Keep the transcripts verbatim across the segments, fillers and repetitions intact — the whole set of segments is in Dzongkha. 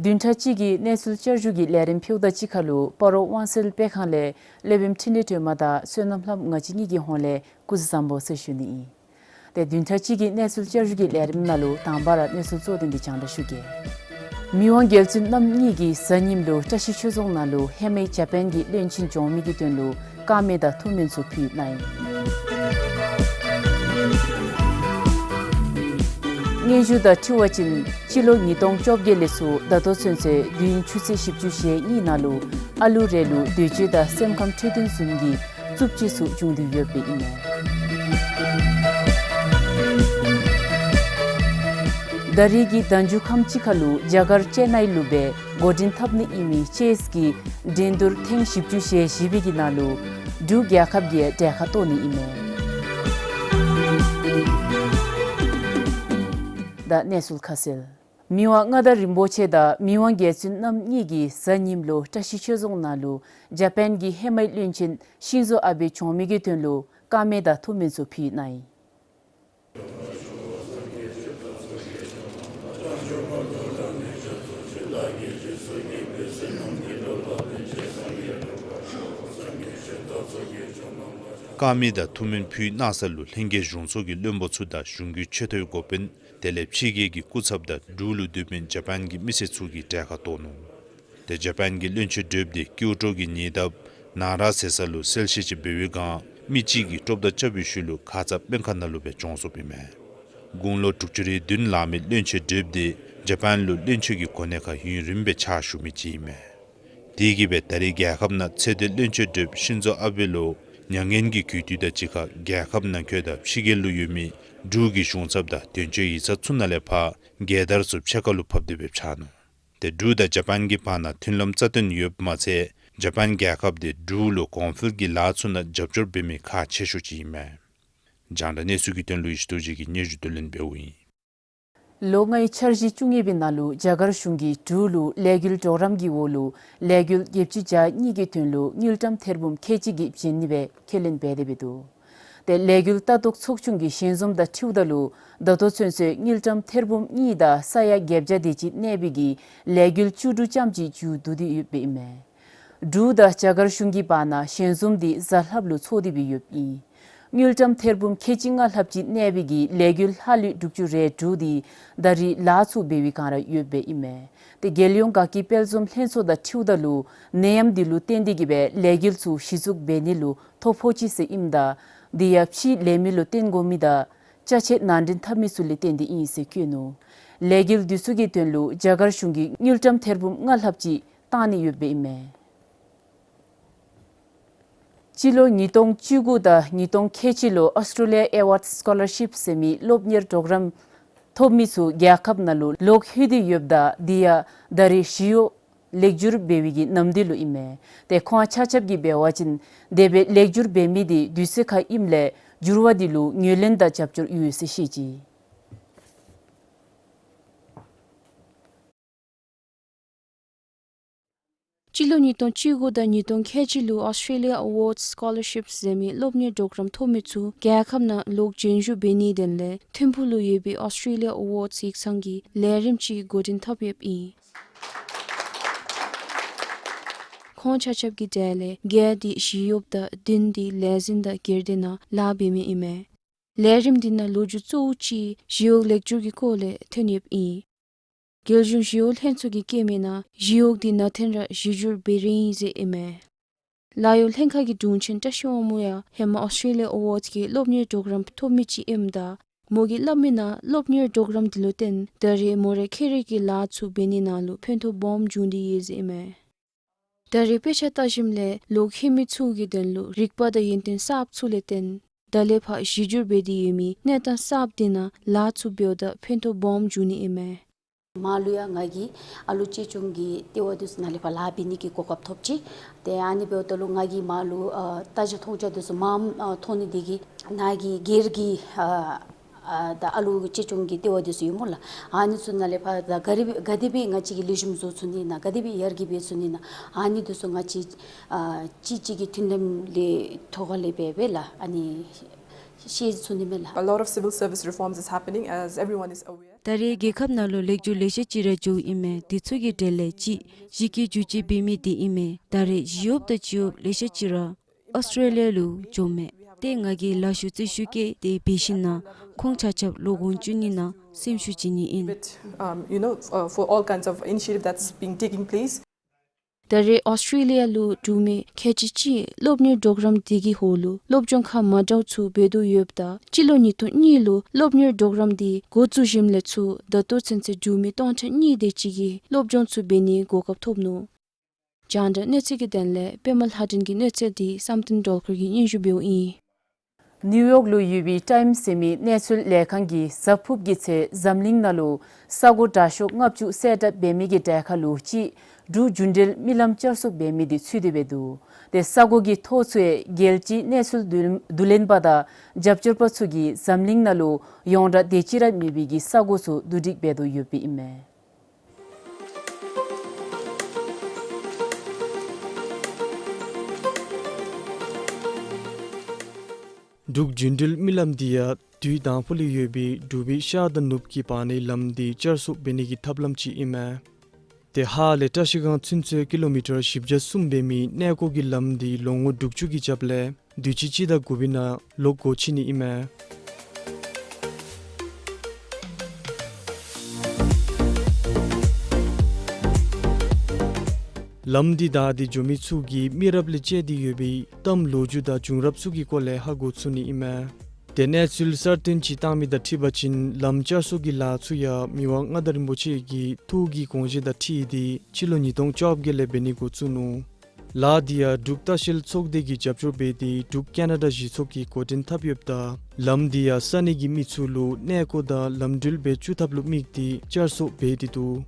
བདུན་ཕྲག་གཅིག་གི་གནས་ཚུལ་བསྐྱར་ཞུ་གི་ལས་རིམ་ཕུལཝ་ད་གཅིག་ཁར་ལུ་སྤ་རོ་དབང་གསལ་དཔེ་ཁང་ལས་ལས་བྱེདཔ་འཕྲིན་ལས་སྒྲོལ་མ་དང་བསོད་ནམས་ལྷམོ་ང་བཅས་གཉིས་ཀྱི་ཧོངས་ལས་སྐུ་གཟུགས་བཟང་པོ་ཟེར་ཞུ་ནི་ཨིན། ཏེ་བདུན་ཕྲག་གཅིག་གི་གནས་ཚུལ་བསྐྱར་ཞུ་གི་ལས་རིམ་ནང་ལུ་དང་པ་ར་གནས་ཚུལ་གཙོ་དོན་འདི་རྒྱང་བསྒྲགས་ཞུ་གེ། མི་དབང་རྒྱལ་བཙུན་རྣམ་གཉིས་ཀྱིས་གཟའ་ཉིམ་ལུ་བཀྲ་ཤིས་ཆོས་རྫོང་ནང་ལུ་ཧེ་མའི་ཇ་པཱན་གྱི་བློན་ཆེན་གྱོངས་མི་གི་དོན་ལུ་དཀར་མེ་དང་ཐུགས་སྨོན་ཚུ་ཕུལ་གནང་ཡི། སྙན་ཞུ་དང་འཁྲིལ་བ་ཅིན་སྤྱི་ལོ་ཉིས་སྟོང་བཅོ་བརྒྱད་ལས་ཚུར་ད་ལྟོ་ཚུན་ཚོད་དུས་ཡུན་ཆུ་ཚོད་བཞི་བཅུ་ཞེ་གཉིས་ནང་ལུ་ཨ་ལུ་རེ་ལུ་འདོད་སྤྱོད་དང་སེམས་ཁམས་འཁྲུལ་རྟོག་བཟུམ་གྱི་རྩུབ་སྤྱོད་ཚུ་བྱུང་སྟེ་ཡོདཔ་ཨིན་མས། ད་རེས་ཀྱི་ཟླ་མཇུག་ཁམས་ཅིག་ཁར་ལུ་རྒྱ་གར་ཅེ་ནའི་ལུ་སྦེ་འགོ་འདྲེན་འཐབ་ནི་ཨིན་མི་ཅེསི་གི་འགྲན་བསྡུར་ཐེངས་བཞི་བཅུ་ཞེ་བཞི་པའི་གི་ནང་ལུ་འབྲུག་རྒྱལ་ཁབ་ཀྱིས་གྲལ་ཁར་གཏོགས་ནི་ཨིན་མས། ད་གནས་ཚུལ་ཁ་གསལ། མི་དབང་མངའ་བདག་རིན་པོ་ཆེ་དང་མི་དབང་རྒྱལ་བཙུན་རྣམ་གཉིས་ཀྱིས་གཟའ་ཉིམ་ལུ་བཀྲ་ཤིས་ཆོས་རྫོང་ནང་ལུ་ཇ་པཱན་གྱི་ཧེ་མའི་བློན་ཆེན་ཤིན་ཛོ་ཨ་བེ་གྱོངས་མི་གི་དོན་ལུ་དཀར་མེ་དང་ཐུགས་སྨོན་ཚུ་ཕུལ་གནང་ཡི། དཀར་མེ་དང་ཐུགས་སྨོན་ཕུལ་གནང་ས་ལུ་ལྷན་རྒྱས་གཞུང་ཚོགས་ཀྱི་བློན་པོ་ཚུ་དང་གཞུང་གི་ཆེ་མཐོའི་འགོ་དཔོན་དེ་ལས་ཕྱི་རྒྱལ་གྱི་སྐུ་ཚབ་དང་འབྲུག་ལུ་སྡོད་མི་ཇ་པཱན་གྱི་མི་སེར་ཚུ་གིས་གྲལ་ཁར་གཏོགས་ནུག། ཏེ་ཇ་པཱན་གྱི་བློན་ཆེན་བགྲེསཔ་དེ་སྐྱེ་བ་གྲོགས་ཀྱི་ཉེ་འདབས་ན་ར་ཟེར་ས་ལུ་གསལ་བཤད་ཅིག་འབད་བའི་སྒང་མི་གཅིག་གིས་ཀྲོབ་དང་རྐྱབ་པའི་ཤུལ་ལུ་ཁ་ཙ་སྨན་ཁང་ནང་ལུ་སྦེ་གྱོངས་སོཔ་ཨིན་མས། དགུང་ལོ་དྲུག་ཅུ་རེ་བདུན་ལང་མི་བློན་ཆེན་བགྲེསཔ་དེ་ཇ་པཱན་ལུ་བློན་ཆེན་གྱི་གོ་གནས་ཁར་ཡུན་རིངམོ་སྦེ་ཕྱག་ཞུ་མི་ཅིག་ཨིན་མས། དེ་གིས་སྦེ་ད་རེས་རྒྱལ་ཁབ་ནང་ཚེ་འདས་བློན་ཆེན་བགྲེསཔ་ཤིན་ཛོ་ཨ་བེ་ལུ་མྱ་ངན་གྱི་གུས་བཏུད་དང་གཅིག་ཁར་རྒྱལ་ཁབ་ནང་འཁོད་དང་ཕྱི་རྒྱལ་ལུ་ཡོད་མི་འབྲུག་གི་གཞུང་ཚབ་དང་དོན་གཅོད་ཡིག་ཚང་ཚུ་ནང་ལས་ཕར་རྒྱལ་དར་ཚུ་ཕྱེད་ཀ་ལུ་ཕབ་སྟེ་སྦེ་ཕྱག་ནུག། ཏེ་འབྲུག་དང་ཇ་པཱན་གྱི་བར་ན་མཐུན་ལམ་རྩ་བརྟན་ཡོདཔ་མ་ཚད་ཇ་པཱན་རྒྱལ་ཁབ་དེ་འབྲུག་ལུ་གོང་འཕེལ་གྱི་ལཱ་ཚུ་ནང་རྒྱབ་སྐྱོར་འབད་མི་ཁག་ཆེ་ཤོས་ཅིག་ཨིན་མས། རྒྱང་བསྒྲགས་གནས་ཚུལ་གྱི་དོན་ལུ་ཡེ་ཤེས་རྡོ་རྗེ་གིས་སྙན་ཞུ་བསྡུ་ལེན་འབདཝ་ཨིན། ལོ་ལྔའི་འཆར་གཞི་བཅུ་གཉིས་པའི་ནང་ལུ་རྒྱ་གར་གཞུང་གིས་འབྲུག་ལུ་ལས་འགུལ་གྲོགས་རམ་གྱི་འོག་ལུ་ལས་འགུལ་བརྒྱད་ཅུ་གྱ་གཉིས་ཀྱི་དོན་ལུ་དངུལ་ཀྲམ་ཐེར་འབུམ་ཁལ་གཅིག་གི་བྱིན་ནི་སྦེ་ཁས་ལེན་འབད་དེ་སྦེ་འདུག། ཏེ་ལས་འགུལ་ལྟ་རྟོག་ཚོགས་ཆུང་གི་ཞལ་འཛོམས་དང་འཁྲིལཝ་ད་ལུ་ད་ལྟོ་ཚུན་ཚོད་དངུལ་ཀྲམ་ཐེར་འབུམ་གཉིས་དང་ས་ཡ་བརྒྱད་བརྒྱ་དེ་ཅིག་གནས་པའི་གི་ལས་འགུལ་བཅུ་དྲུག་ཙམ་ཅིག་མཇུག་བསྡུ་སྟེ་ཡོདཔ་ཨིན་མས། འབྲུག་དང་རྒྱ་གར་གཞུང་གི་བར་ན་ཞལ་འཛོམས་འདི་གཟའ་ལྷགཔ་ལུ་ཚོགས་ཏེ་སྦེ་ཡོདཔ་ཨིན། དངུལ་ཀྲམ་ཐེར་འབུམ་ཁལ་གཅིག་ལྔ་ལྷགཔ་ཅིག་གནས་པའི་གི་ལས་འགུལ་ལྷག་ལུས་དྲུག་ཅུ་རེ་དྲུག་འདི་ད་རེས་ལཱ་ཚུ་འབད་བའི་བསྒང་ར་ཡོདཔ་ཨིན་མས། ཏེ་རྒྱལ་ཡོངས་དགའ་སྐྱིད་དཔལ་འཛོམས་ལྷན་ཚོགས་དང་འཁྲིལཝ་ད་ལུ་ནད་ཡམས་འདི་ལུ་བརྟེན་ཏེ་གི་སྦེ་ལས་འགུལ་ཚུ་གཞི་བཙུགས་འབད་ནི་ལུ་ཐོ་ཕོག་ཅི་ཟེར་ཨིནམ་ད་དེ་ཡང་ཕྱིའི་ལས་མི་ལུ་བརྟེན་དགོ་མི་དང་ཅ་ཆས་ནང་འདྲེན་འཐབ་མི་ཚུ་ལས་བརྟེན་ཏེ་ཨིན་ཟེར་བཀོད་ནུག། ལས་འགུལ་འདི་ཚུ་གི་དོན་ལུ་རྒྱ་གར་གཞུང་གིས་དངུལ་ཀྲམ་ཐེར་འབུམ་ལྔ་ལྷགཔ་ཅིག་བཏང་ནི་ཡོདཔ་ཨིན་མས། སྤྱི་ལོ་ཉིས་སྟོང་བཅུ་དགུ་དང་ཉིས་སྟོང་ཁལ་གཅིག་ལུ་ཨོསི་ཊྲེ་ལི་ཡ་ཨེ་ཝཱཌ་སི་ཀོ་ལར་ཤིཔ་ཟེར་མི་སློབ་གཉེར་གྲོགས་རམ་ཐོབ་མི་ཚུ་རྒྱལ་ཁབ་ནང་ལུ་ལོག་ལྷོད་དེ་ཡོདཔ་ད་དེ་ཡང་ད་རེས་ཞི་གཡོག་ལེགས་བསྒྱུར་འབད་བའི་གི་ནམ་དུས་ལུ་ཨིན་མས། ཏེ་ཁོང་ཆ་ཁྱབ་ཀྱིས་འབད་བ་ཅིན་དེ་སྦེ་ལེགས་བསྒྱུར་འབད་མི་དེ་དུས་ཚོད་ཁར་ཨིནམ་ལས་འགྱུར་བ་དེ་ལུ་ངོས་ལེན་དང་རྒྱབ་སྐྱོར་ཡོད་ཟེར་བཤད་ཅི། སྤྱི་ལོ་ཉིས་སྟོང་བཅུ་དགུ་དང་ཉིས་སྟོང་ཁལ་གཅིག་ལུ་ཨོསི་ཊྲེ་ལི་ཡ་ཨེ་ཝཱཌ་སི་ཀོ་ལར་ཤིཔ་ཟེར་མི་སློབ་གཉེར་གྲོགས་རམ་ཐོབ་མི་ཚུ་རྒྱལ་ཁབ་ནང་ལོག་བྱོན་བཞུགས་འབད་ནིའི་དོན་ལས་ཐིམ་ཕུག་ལུ་ཡོད་པའི་ཨོསི་ཊྲེ་ལི་ཡ་ཨེ་ཝཱཌ་སི་ཡིག་ཚང་གིས་ལས་རིམ་ཅིག་འགོ་འདྲེན་འཐབ་ཡོདཔ་ཨིན། ཁོང་ཆ་ཁྱབ་ཀྱི་གྲས་ལས་བརྒྱད་དེ་ཞི་གཡོགཔ་དང་བདུན་དེ་ལས་འཛིན་དང་སྒེར་སྡེ་ནང་ལཱ་འབད་མི་ཨིན་མས། ལས་རིམ་འདི་ནང་ལོ་རྒྱུས་གཙོ་བོ་ཅིག་ཞི་གཡོག་ལེགས་བསྒྱུར་གྱི་སྐོར་ལས་ཐོན་ཡོདཔ་ཨིན། རྒྱལ་གཞུང་ཞི་གཡོག་ལྷན་ཚོགས་ཀྱིས་བཀོད་མི་ནང་ཞི་གཡོག་འདི་ནང་ཐོན་ར་གཞི་བསྒྱུར་འབད་རན་ཡི་ཟེར་ཨིན་མས། ལཱ་གཡོག་ལྷན་ཁག་གི་དྲུང་ཆེན་བཀྲ་ཤིས་དབང་མོ་ཡང་ཧེ་མ་ཨོསི་ཊྲེ་ལི་ཡ་ཨེ་ཝཱཌ་ཀྱི་སློབ་གཉེར་གྲོགས་རམ་ཐོབ་མི་ཅིག་ཨིནམ་ད་མོ་གིས་སླབ་མི་ནང་སློབ་གཉེར་གྲོགས་རམ་འདི་ལུ་བརྟེན་ད་རེས་མོ་རའི་ཁེ་རིག་གི་ལཱ་ཚུ་འབད་ནི་ནང་ལུ་ཕན་ཐོགས་སྦོམ་བྱུང་སྟེ་ཡོད་ཟེར་ཨིན་མས། ད་རེས་དཔེ་ཆ་ལྟ་ཞིནམ་ལས་ལོག་ལྷོད་མི་ཚུ་གི་དོན་ལུ་རིག་པ་དང་ཡོན་ཏན་གསརཔ་ཚུ་ལས་བརྟེན་ད་ལས་ཕར་གཞི་བསྒྱུར་འབད་དེ་ཡོད་མི་གནས་སྟངས་གསརཔ་འདི་ནང་ལཱ་ཚུ་འབདཝ་ད་ཕན་ཐོགས་སྦོམ་བྱུང་ནི་ཨིན་མས། མར་ལུ་ཡང་ང་གིས་ཨ་ལུ་གཅེས་སྐྱོང་གི་ལྟེ་བ་འདི་ཚུ་ནང་ལས་ཕར་ལཱ་འབད་ནི་གི་གོ་སྐབས་ཐོབ་ཅི། ཏེ་ཨ་ནི་འབདཝ་ད་ལུ་ང་གིས་མར་ལུ་ཨ་ལྟ་རྒྱ་མཐོང་རྒྱ་འདི་ཚུ་མངམ་ཨ་མཐོང་ནི་དེ་གིས་ནཱ་གི་སྒེར་གྱི་ཨ་ཨ་ད་ཨ་ལུ་གཅེས་སྐྱོང་གི་ལྟེ་བ་འདི་ཚུ་ཡོད་སྨོ་ལགས། ཨ་ནི་ཚུ་ནང་ལས་ཕར་ད་ག་ར་ག་དེ་སྦེ་ང་བཅས་ཀྱིས་ལེགས་ཤོམ་བཟོ་ཚུགས་ནི་ན་ག་དེ་སྦེ་ཡར་རྒྱས་འབད་ཚུགས་ནི་ན་ཨ་ནི་འདི་ཚུ་ང་བཅས་ཨ་གཅིག་གཅིག་གི་མཐུན་ལམ་ལས་ཐོག་ཁ་ལས་འབད་འབད་ལགས་ཨ་ནི་ཤེས་ཚུགས་ནི་མས་ལགས། A lot of civil service reforms is happening, as everyone is aware. ད་རེས་རྒྱལ་ཁབ་ནང་ལུ་ལེགས་བཅོས་ལེ་ཤ་ཅིག་ར་འགྱོཝ་ཨིན་མས། དེ་ཚུ་གི་གྲས་ལས་གཅིག་གཞི་བཀོད་བསྒྱུར་བཅོས་འབད་མི་དེ་ཨིན་མས། ད་རེས་ཞི་གཡོགཔ་དང་སྤྱི་གཡོགཔ་ལེ་ཤ་ཅིག་ར་ཨོསི་ཊེ་ལི་ཡ་ལུ་འགྱོཝ་མས། ཏེ་ང་གིས་ལཱ་ཞུ་རྩིས་ཞུ་གེ་དེ་འབད་ཞིནམ་ན་ཁོང་ཆ་ཁྱབ་ལོག་འོང་བཅུག་ནི་ནང་སེམས་ཤུགས་བསྐྱེད་ནི་ཨིན། With, um, you know, uh, for all kinds of initiative that's being taking place. ད་རེས་ཨོསི་ཊེ་ལི་ཡ་ལུ་འབྲུག་མི་ཁལ་གཅིག་གཅིག་སློབ་གཉེར་པྲོ་གརམ་དེ་གི་འོག་ལུ་སློབ་སྦྱོང་ཁག་མ་འདྲཝ་ཚུ་འབད་དོ་ཡོདཔ་ད་སྤྱི་ལོ་ཉིས་སྟོང་གཉིས་ལུ་སློབ་གཉེར་པྲོ་གརམ་དེ་འགོ་བཙུགས་ཞིནམ་ལས་ཚུར་ད་ལྟོ་ཚུན་ཚོད་འབྲུག་མི་སྟོང་ཕྲག་གཉིས་དེ་ཅིག་གིས་སློབ་སྦྱོང་ཚུ་འབད་ནིའི་གོ་སྐབས་ཐོབ་ནུག། རྒྱང་བསྒྲགས་གནས་ཚུལ་གྱི་དོན་ལས་པདྨ་ལྷ་སྒྲོན་གྱི་གནས་ཚུལ་དེ་བསམ་གཏན་སྒྲོལ་དཀར་གྱིས་སྙན་ཞུ་འབདཝ་ཨིན། ནིའུ་ཡོག་ལུ་ཡོད་པའི་ཊའིམསི་ཟེར་མི་གནས་ཚུལ་ལས་ཁང་གིས་གཟའ་ཕུརཔ་གི་ཚེ་འཛམ་གླིང་ནང་ལུ་ས་གོ་དྲག་ཤོས་ལྔ་བཅུ་གསལ་བསྒྲགས་འབད་མི་གི་གྲས་ཁར་ལུ་གཅིག་འབྲུག་རྒྱུན་འབྲེལ་མི་ལམ་བསྐྱར་གསོ་འབད་མི་དེ་ཚུད་དེ་འབད་འདུག། ཏེ་ས་གོ་གི་ཐོག་ཚུ་ཡང་རྒྱལ་སྤྱིའི་གནས་ཚུལ་བསྡུ་བསྡུ་ལེན་པ་དང་རྒྱབ་སྐྱོར་པ་ཚུ་གིས་འཛམ་གླིང་ནང་ལུ་ཡོངས་གྲགས་དེ་ཅིག་ར་མེད་པའི་གི་ས་གོ་ཚུ་བསྡུ་སྒྲིག་འབད་དོ་ཡོདཔ་ཨིན་མས། འབྲུག་རྒྱུན་འབྲེལ་མི་ལམ་འདི་ཡང་དུས་དང་པོ་ལས་ཡོད་པའི་འབྲུག་པའི་ཤར་དང་ནུབ་ཀྱི་བར་ནའི་ལམ་འདི་བསྐྱར་གསོ་འབད་ནི་གི་ཐབས་ལམ་ཅིག་ཨིན་མས། ཏེ་ཧཱ་ལས་བཀྲིས་སྒང་ཚུན་ཚོད་ཀི་ལོ་མི་ཊར་བཞི་བརྒྱ་གསུམ་འབད་མི་གནས་སྐོར་གྱི་ལམ་འདི་ལོ་ངོ་དྲུག་ཅུ་གི་རྒྱབ་ལས་དུས་ཅི་སྤྱི་ཟླ་དགུ་པའི་ནང་ལོག་སྒོ་ཕྱེ་ནི་ཨིན་མས། ལམ་འདི་བདའ་སྟེ་འགྱོ་མི་ཚུ་གིས་མི་རབས་ལས་བཅད་དེ་ཡོད་པའི་གཏམ་ལོ་རྒྱུས་དང་བྱུང་རབས་ཚུ་གི་སྐོར་ལས་ཧ་གོ་ཚུགས་ནི་ཨིན་མས། ཏེ་གནས་ཚུལ་གསར་བཏོན་ཅིག་བཏང་མི་དང་འཁྲིལ་བ་ཅིན་ལམ་བསྐྱར་གསོ་གི་ལཱ་ཚུ་ཡང་མི་དབང་མངའ་བདག་རིན་པོ་ཆེ་གི་ཐུགས་ཀྱི་དགོངས་བཞེད་དང་འཁྲིལ་ཏེ་སྤྱི་ལོ་ཉིས་སྟོང་བཅོ་བརྒྱད་ལས་འབད་ནི་འགོ་བཙུགས་ནུག། ལཱ་འདི་ཡང་འབྲུག་ལྟ་བཤལ་ཚོགས་སྡེ་གིས་རྒྱབ་སྐྱོར་འབད་དེ་འབྲུག་ཁེ་ན་ཌ་གཞི་ཚོགས་ཀྱིས་འགོ་འདྲེན་འཐབ་ཡོདཔ་ད་ལམ་འདི་ཡང་ས་གནས་ཀྱི་མི་ཚུ་ལུ་གནས་སྐོར་དང་ལམ་འགྲུལ་འབད་བཅུག་ཐབས་ལུ་དམིགས་ཏེ་བསྐྱར་གསོ་འབད་དེ་འདུག།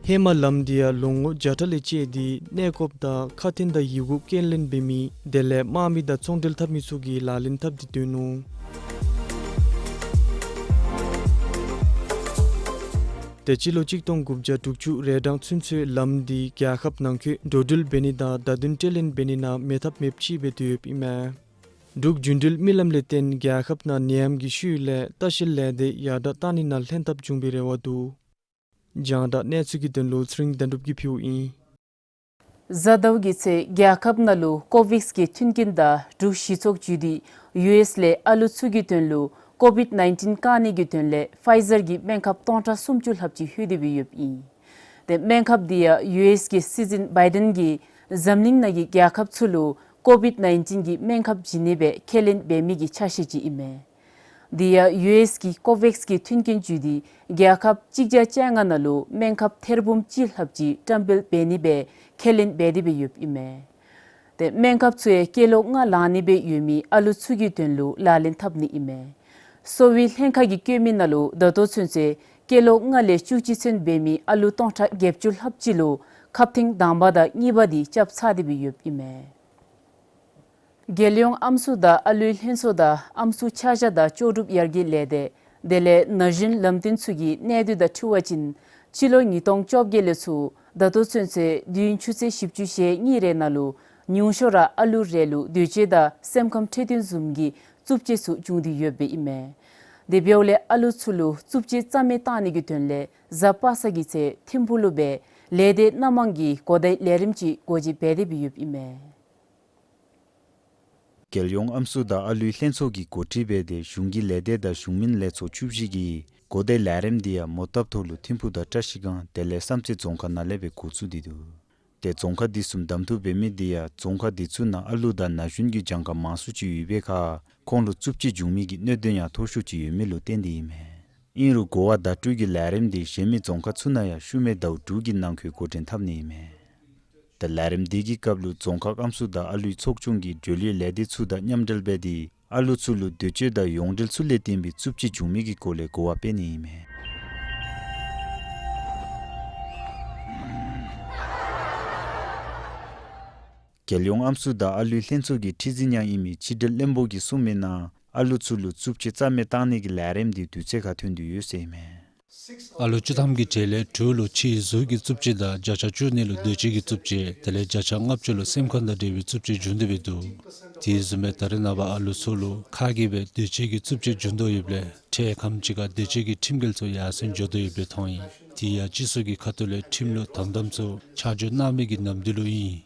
ཧེ་མ་ལམ་འདི་ཡང་ལོ་ངོ་བརྒྱ་ཕྲག་ལས་བཅད་དེ་གནས་སྐོརཔ་དང་ཁ་འཕྲིན་དང་ཡི་གུ་སྐྱེལ་ལེན་འབད་མི་དེ་ལས་དམག་མི་དང་ཚོང་འབྲེལ་འཐབ་མི་ཚུ་གིས་ལག་ལེན་འཐབ་སྟེ་སྡོད་ནུག། ཏེ་སྤྱི་ལོ་གཅིག་སྟོང་དགུ་བརྒྱ་དྲུག་ཅུ་རེ་གྲངས་ཚུན་ཚོད་ལམ་འདི་རྒྱལ་ཁབ་ནང་འཁོད་འགྲོ་འགྲུལ་འབད་ནི་དང་བརྡ་དོན་སྤྲོད་ལེན་འབད་ནི་ནང་མེད་ཐབས་མེདཔ་ཅིག་སྦེ་སྡོད་ཡོདཔ་ཨིན་མས། འབྲུག་རྒྱུན་འགྲུལ་མི་ལམ་ལས་བརྟེན་རྒྱལ་ཁབ་ནང་ནད་ཡམས་ཀྱི་ཤུལ་ལས་ལྟ་བཤལ་ལས་སྡེ་ཡར་དྲགས་བཏང་ནི་ནང་ལྷན་ཐབས་འབྱུང་བའི་རེ་བ་འདུག། རྒྱང་བསྒྲགས་གནས་ཚུལ་གྱི་དོན་ལུ་ཚེ་རིང་དོན་གྲུབ་ཀྱིས་ཕུལཝ་ཨིན། གཟའ་ཟླཝ་གི་ཚེ་རྒྱལ་ཁབ་ནང་ལུ་ཀོ་ཝེགསི་གི་མཐུན་རྐྱེན་དང་འབྲུག་གཞི་ཚོགས་བརྒྱུད་དེ་ཡུ་ཨེསི་ལས་ཨ་ལུ་ཚུ་གི་དོན་ལུ་ཀོ་ཝིཌ་ནའིན་ཊིན་བཀག་ནི་གི་དོན་ལས་ཕའི་ཛར་གྱི་སྨན་ཁབ་སྟོང་ཕྲག་སུམ་ཅུ་ལྷགཔ་ཅིག་ལྷོད་དེ་སྦེ་ཡོདཔ་ཨིན། ཏེ་སྨན་ཁབ་འདི་ཡང་ཡུ་ཨེསི་གི་སྲིད་འཛིན་བའི་ཌེན་གྱིས་འཛམ་གླིང་ནང་གི་རྒྱལ་ཁབ་ཚུ་ལུ་ཀོ་ཝིཌ་ནའིན་ཊིན་གྱི་སྨན་ཁབ་བྱིན་ནི་སྦེ་ཁས་ལེན་འབད་མི་གི་ཆ་ཤས་ཅིག་ཨིན་མས། དེ་ཡང་ཡུ་ཨེསི་གིས་ཀོ་ཝེགསི་གི་མཐུན་རྐྱེན་བརྒྱུད་དེ་རྒྱལ་ཁབ་གཅིག་བརྒྱ་བཅོ་ལྔ་ནང་ལུ་སྨན་ཁབ་ཐེར་འབུམ་གཅིག་ལྷགཔ་ཅིག་བཀྲམ་སྤེལ་འབད་ནི་སྦེ་ཁས་ལེན་འབད་དེ་སྦེ་ཡོདཔ་ཨིན་མས། ཏེ་སྨན་ཁབ་ཚུ་ཡང་སྐྱེས་ལོ་ལྔ་ལང་ནི་སྦེ་ཡོད་མི་ཨ་ལུ་ཚུ་གི་དོན་ལུ་ལག་ལེན་འཐབ་ནི་ཨིན་མས། གསོ་བའི་ལྷན་ཁག་གིས་བཀོད་མི་ནང་ལུ་ད་ལྟོ་ཚུན་ཚོད་སྐྱེས་ལོ་ལྔ་ལས་བཅུ་གཅིག་ཚུན་འབད་མི་ཨ་ལུ་སྟོང་ཕྲག་བརྒྱད་ཅུ་ལྷགཔ་ཅིག་ལུ་ཁབ་ཐེངས་དང་པ་དང་གཉིས་པ་དེ་རྐྱབ་ཚར་ཏེ་སྦེ་ཡོདཔ་ཨིན་མས། རྒྱལ་ཡོངས་ཨམ་སྲུ་དང་ཨ་ལུའི་ལྷན་ཚོགས་དང་ཨམ་སྲུ་ཆ་བཞག་དང་ལྕོགས་གྲུབ་ཡར་རྒྱས་ལས་སྡེ་དེ་ལས་ན་གཞོན་ལམ་སྟོན་ཚུ་གི་གནས་སྡུད་དང་འཁྲིལ་བ་ཅིན་སྤྱི་ལོ་ཉིས་སྟོང་བཅོ་བརྒྱད་ལས་ཚུར་ད་ལྟོ་ཚུན་ཚོད་དུས་ཡུན་ཆུ་ཚོད་བཞི་བཅུ་ཞེ་གཉིས་རེ་ནང་ལུ་ཉུང་ཤོས་ར་ཨ་ལུ་རེ་ལུ་འདོད་སྤྱོད་དང་སེམས་ཁམས་འཁྲུལ་སྟོན་བཟུམ་གྱི་རྩུབ་སྤྱོད་ཚུ་བྱུང་སྟེ་ཡོདཔ་ཨིན་མས། དེ་འབདཝ་ལས་ཨ་ལུ་ཚུ་ལུ་རྩུབ་སྤྱོད་རྩ་མེད་བཏང་ནི་གི་དོན་ལས་གཟའ་པ་སངས་ཀྱི་ཚེ་ཐིམ་ཕུག་ལུ་སྦེ་ལས་སྡེ་སྣ་མང་གི་གོ་བརྡའི་ལས་རིམ་ཅིག་སྒོ་འབྱེད་འབད་དེ་སྦེ་ཡོདཔ་ཨིན་མས། རྒྱལ་ཡོངས་ཨམ་སྲུ་དང་ཨ་ལུའི་ལྷན་ཚོགས་ཀྱིས་འགོ་ཁྲིད་འབད་དེ་གཞུང་གི་ལས་སྡེ་དང་གཞུང་མིན་ལས་ཚོགས་བཅུ་བཞི་གིས་གོ་བརྡའི་ལས་རིམ་འདི་ཡང་མོ་བཏབ་ཐོག་ལུ་ཐིམ་ཕུག་དང་བཀྲིས་སྒང་དེ་ལས་བསམ་རྩེ་རྫོང་ཁག་ནང་ལས་སྦེ་འགོ་བཙུགས་ཏེ་འདུག། ཏེ་རྫོང་ཁག་འདི་གསུམ་གདམ་འཐུ་འབད་མི་འདི་ཡང་རྫོང་ཁག་འདི་ཚུ་ནང་ཨ་ལུ་དང་ན་གཞོན་གྱི་གྱངས་ཁ་མང་སུ་ཅིག་ཡོད་པའི་ཁར་ཁོང་ལུ་རྩུབ་སྤྱོད་འབྱུང་མི་གི་གནད་དོན་ཡང་མཐོ་ཤོས་ཅིག་ཡོད་མི་ལུ་བརྟེན་ཏེ་ཨིན་མས། ཨིན་རུང་གོ་བ་བརྡ་སྤྲོད་ཀྱི་ལས་རིམ་འདི་གཞན་མི་རྫོང་ཁག་ཚུ་ནང་ཡང་ཤུལ་མའི་ཟླཝ་དྲུག་གི་ནང་འཁོད་འགོ་འདྲེན་འཐབ་ནི་ཨིན་མས། ད་ལས་རིམ་འདི་གི་སྐབས་ལུ་རྫོང་ཁག་ཨམ་སྲུ་དང་ཨ་ལུའི་ཚོགས་ཆུང་གིས་འབྲེལ་ཡོད་ལས་སྡེ་ཚུ་དང་མཉམ་འབྲེལ་འབད་དེ་ཨ་ལུ་ཚུ་ལུ་འདོད་སྤྱོད་དང་ཡོངས་འབྲེལ་ཚུ་ལས་བརྟེན་པའི་རྩུབ་སྤྱོད་འབྱུང་མི་གི་སྐོར་ལས་གོ་བ་སྤེལ་ནི་ཨིན་མས། རྒྱལ་ཡོངས་ཨམ་སྲུ་དང་ཨ་ལུའི་ལྷན་ཚོགས་ཀྱི་ཁྲི་འཛིན་ཡང་ཨིན་མི་ཕྱི་འབྲེལ་བློན་པོ་གིས་གསུངས་མི་ནང་ཨ་ལུ་ཚུ་ལུ་རྩུབ་སྤྱོད་རྩ་མེད་བཏང་ནི་གི་ལས་རིམ་འདི་དུས་ཚོད་ཁར་ཐོན་དོ་ཡོད་ཟེར་ཨིན་མས། ཨ་ལུ་བཅུ་ཐམ་གྱི་གྲས་ལས་དྲུག་ལུ་ཕྱིའི་གཟུགས་ཀྱི་རྩུབ་སྤྱོད་དང་བརྒྱ་ཆ་བཅུ་གཉིས་ལུ་འདོད་སྤྱོད་ཀྱི་རྩུབ་སྤྱོད་དེ་ལས་བརྒྱ་ཆ་ལྔ་བཅུ་ལུ་སེམས་ཁམས་དང་འབྲེལ་བའི་རྩུབ་སྤྱོད་བྱུང་སྟེ་འབད་འདུག། དེ་བཟུམ་སྦེ་ད་རེས་ནངས་པ་ཨ་ལུ་ཚུ་ལུ་ཁ་གིས་སྦེ་འདོད་སྤྱོད་ཀྱི་རྩུབ་སྤྱོད་བྱུང་དོ་ཡོདཔ་ལས་འཕྲལ་ཁམས་ཅིག་ཁར་འདོད་སྤྱོད་ཀྱི་ཁྲིམས་འགལ་ཚུ་ཡར་སེང་འགྱོ་དོ་ཡོདཔ་སྦེ་མཐོང་ཡི། དེ་ཡང་སྤྱི་ཚོགས་ཀྱི་ཁ་ཐུག་ལས་ཁྲིམས་ལུགས་དམ་དམ་ཚུ་ཆ་འཇོག་གནང་མི་གི་ནམ་དུས་ལུ་ཨིན།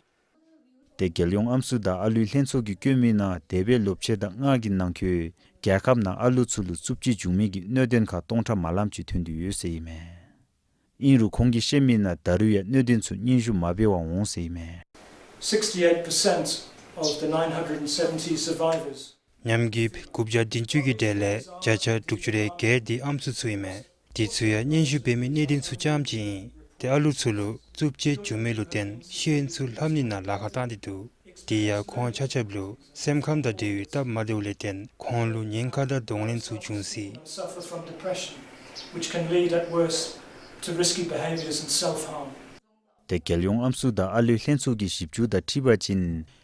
ཏེ་རྒྱལ་ཡོངས་ཨམ་སྲུ་དང་ཨ་ལུའི་ལྷན་ཚོགས་ཀྱིས་བཀོད་མི་ནང་འདས་པའི་ལོ་ཕྱེད་དང་ལྔ་གི་ནང་འཁོད་རྒྱལ་ཁབ་ནང་ཨ་ལུ་ཚུ་ལུ་རྩུབ་སྤྱོད་བྱུང་མི་གི་གནད་དོན་ཁག་སྟོང་ཕྲག་མ་ལམ་ཅིག་ཐོན་ཏེ་ཡོད་ཟེར་ཨིན་མས། ཨིན་རུང་ཁོང་གིས་བཤད་མི་ནང་ད་རུང་ཡང་གནད་དོན་ཚུ་སྙན་ཞུ་མ་འབད་བར་འོང་ཟེར་ཨིན་མས། Sixty-eight percent of the nine hundred and seventy survivors ཉམས་རྒུད་དགུ་བརྒྱ་བདུན་ཅུ་གི་གྲས་ལས་བརྒྱ་ཆ་དྲུག་ཅུ་རེ་བརྒྱད་འདི་ཨམ་སྲུ་ཚུ་ཨིན་མས། དེ་ཚུ་ཡང་སྙན་ཞུ་འབད་མི་གནད་དོན་ཚུ་ཙམ་ཅིག་ཨིན། ཏེ་ཨ་ལུ་ཚུ་ལུ་རྩུབ་སྤྱོད་བྱུང་མི་ལུ་བརྟེན་ཤེས་ཡོན་ཚུ་ལྷབ་ནི་ནང་ལཱ་ཁག་བཏང་སྟེ་འདུག། དེ་ཡང་ཁོང་ཆ་ཁྱབ་ལུ་སེམས་ཁམས་དང་འབྲེལ་བའི་སྟབས་མ་བདེཝ་ལས་བརྟེན་ཁོང་ལུ་ཉེན་ཁ་དང་གདོང་ལེན་ཚུ་འབྱུང་སྲིད། Suffer from depression, which can lead at worst to risky behaviours and self-harm. ཏེ་རྒྱལ་ཡོངས་ཨམ་སྲུ་དང་ཨ་ལུའི་ལྷན་ཚོགས་ཀྱི་ཞིབ་འཇུག་དང་འཁྲིལ་བ་ཅིན་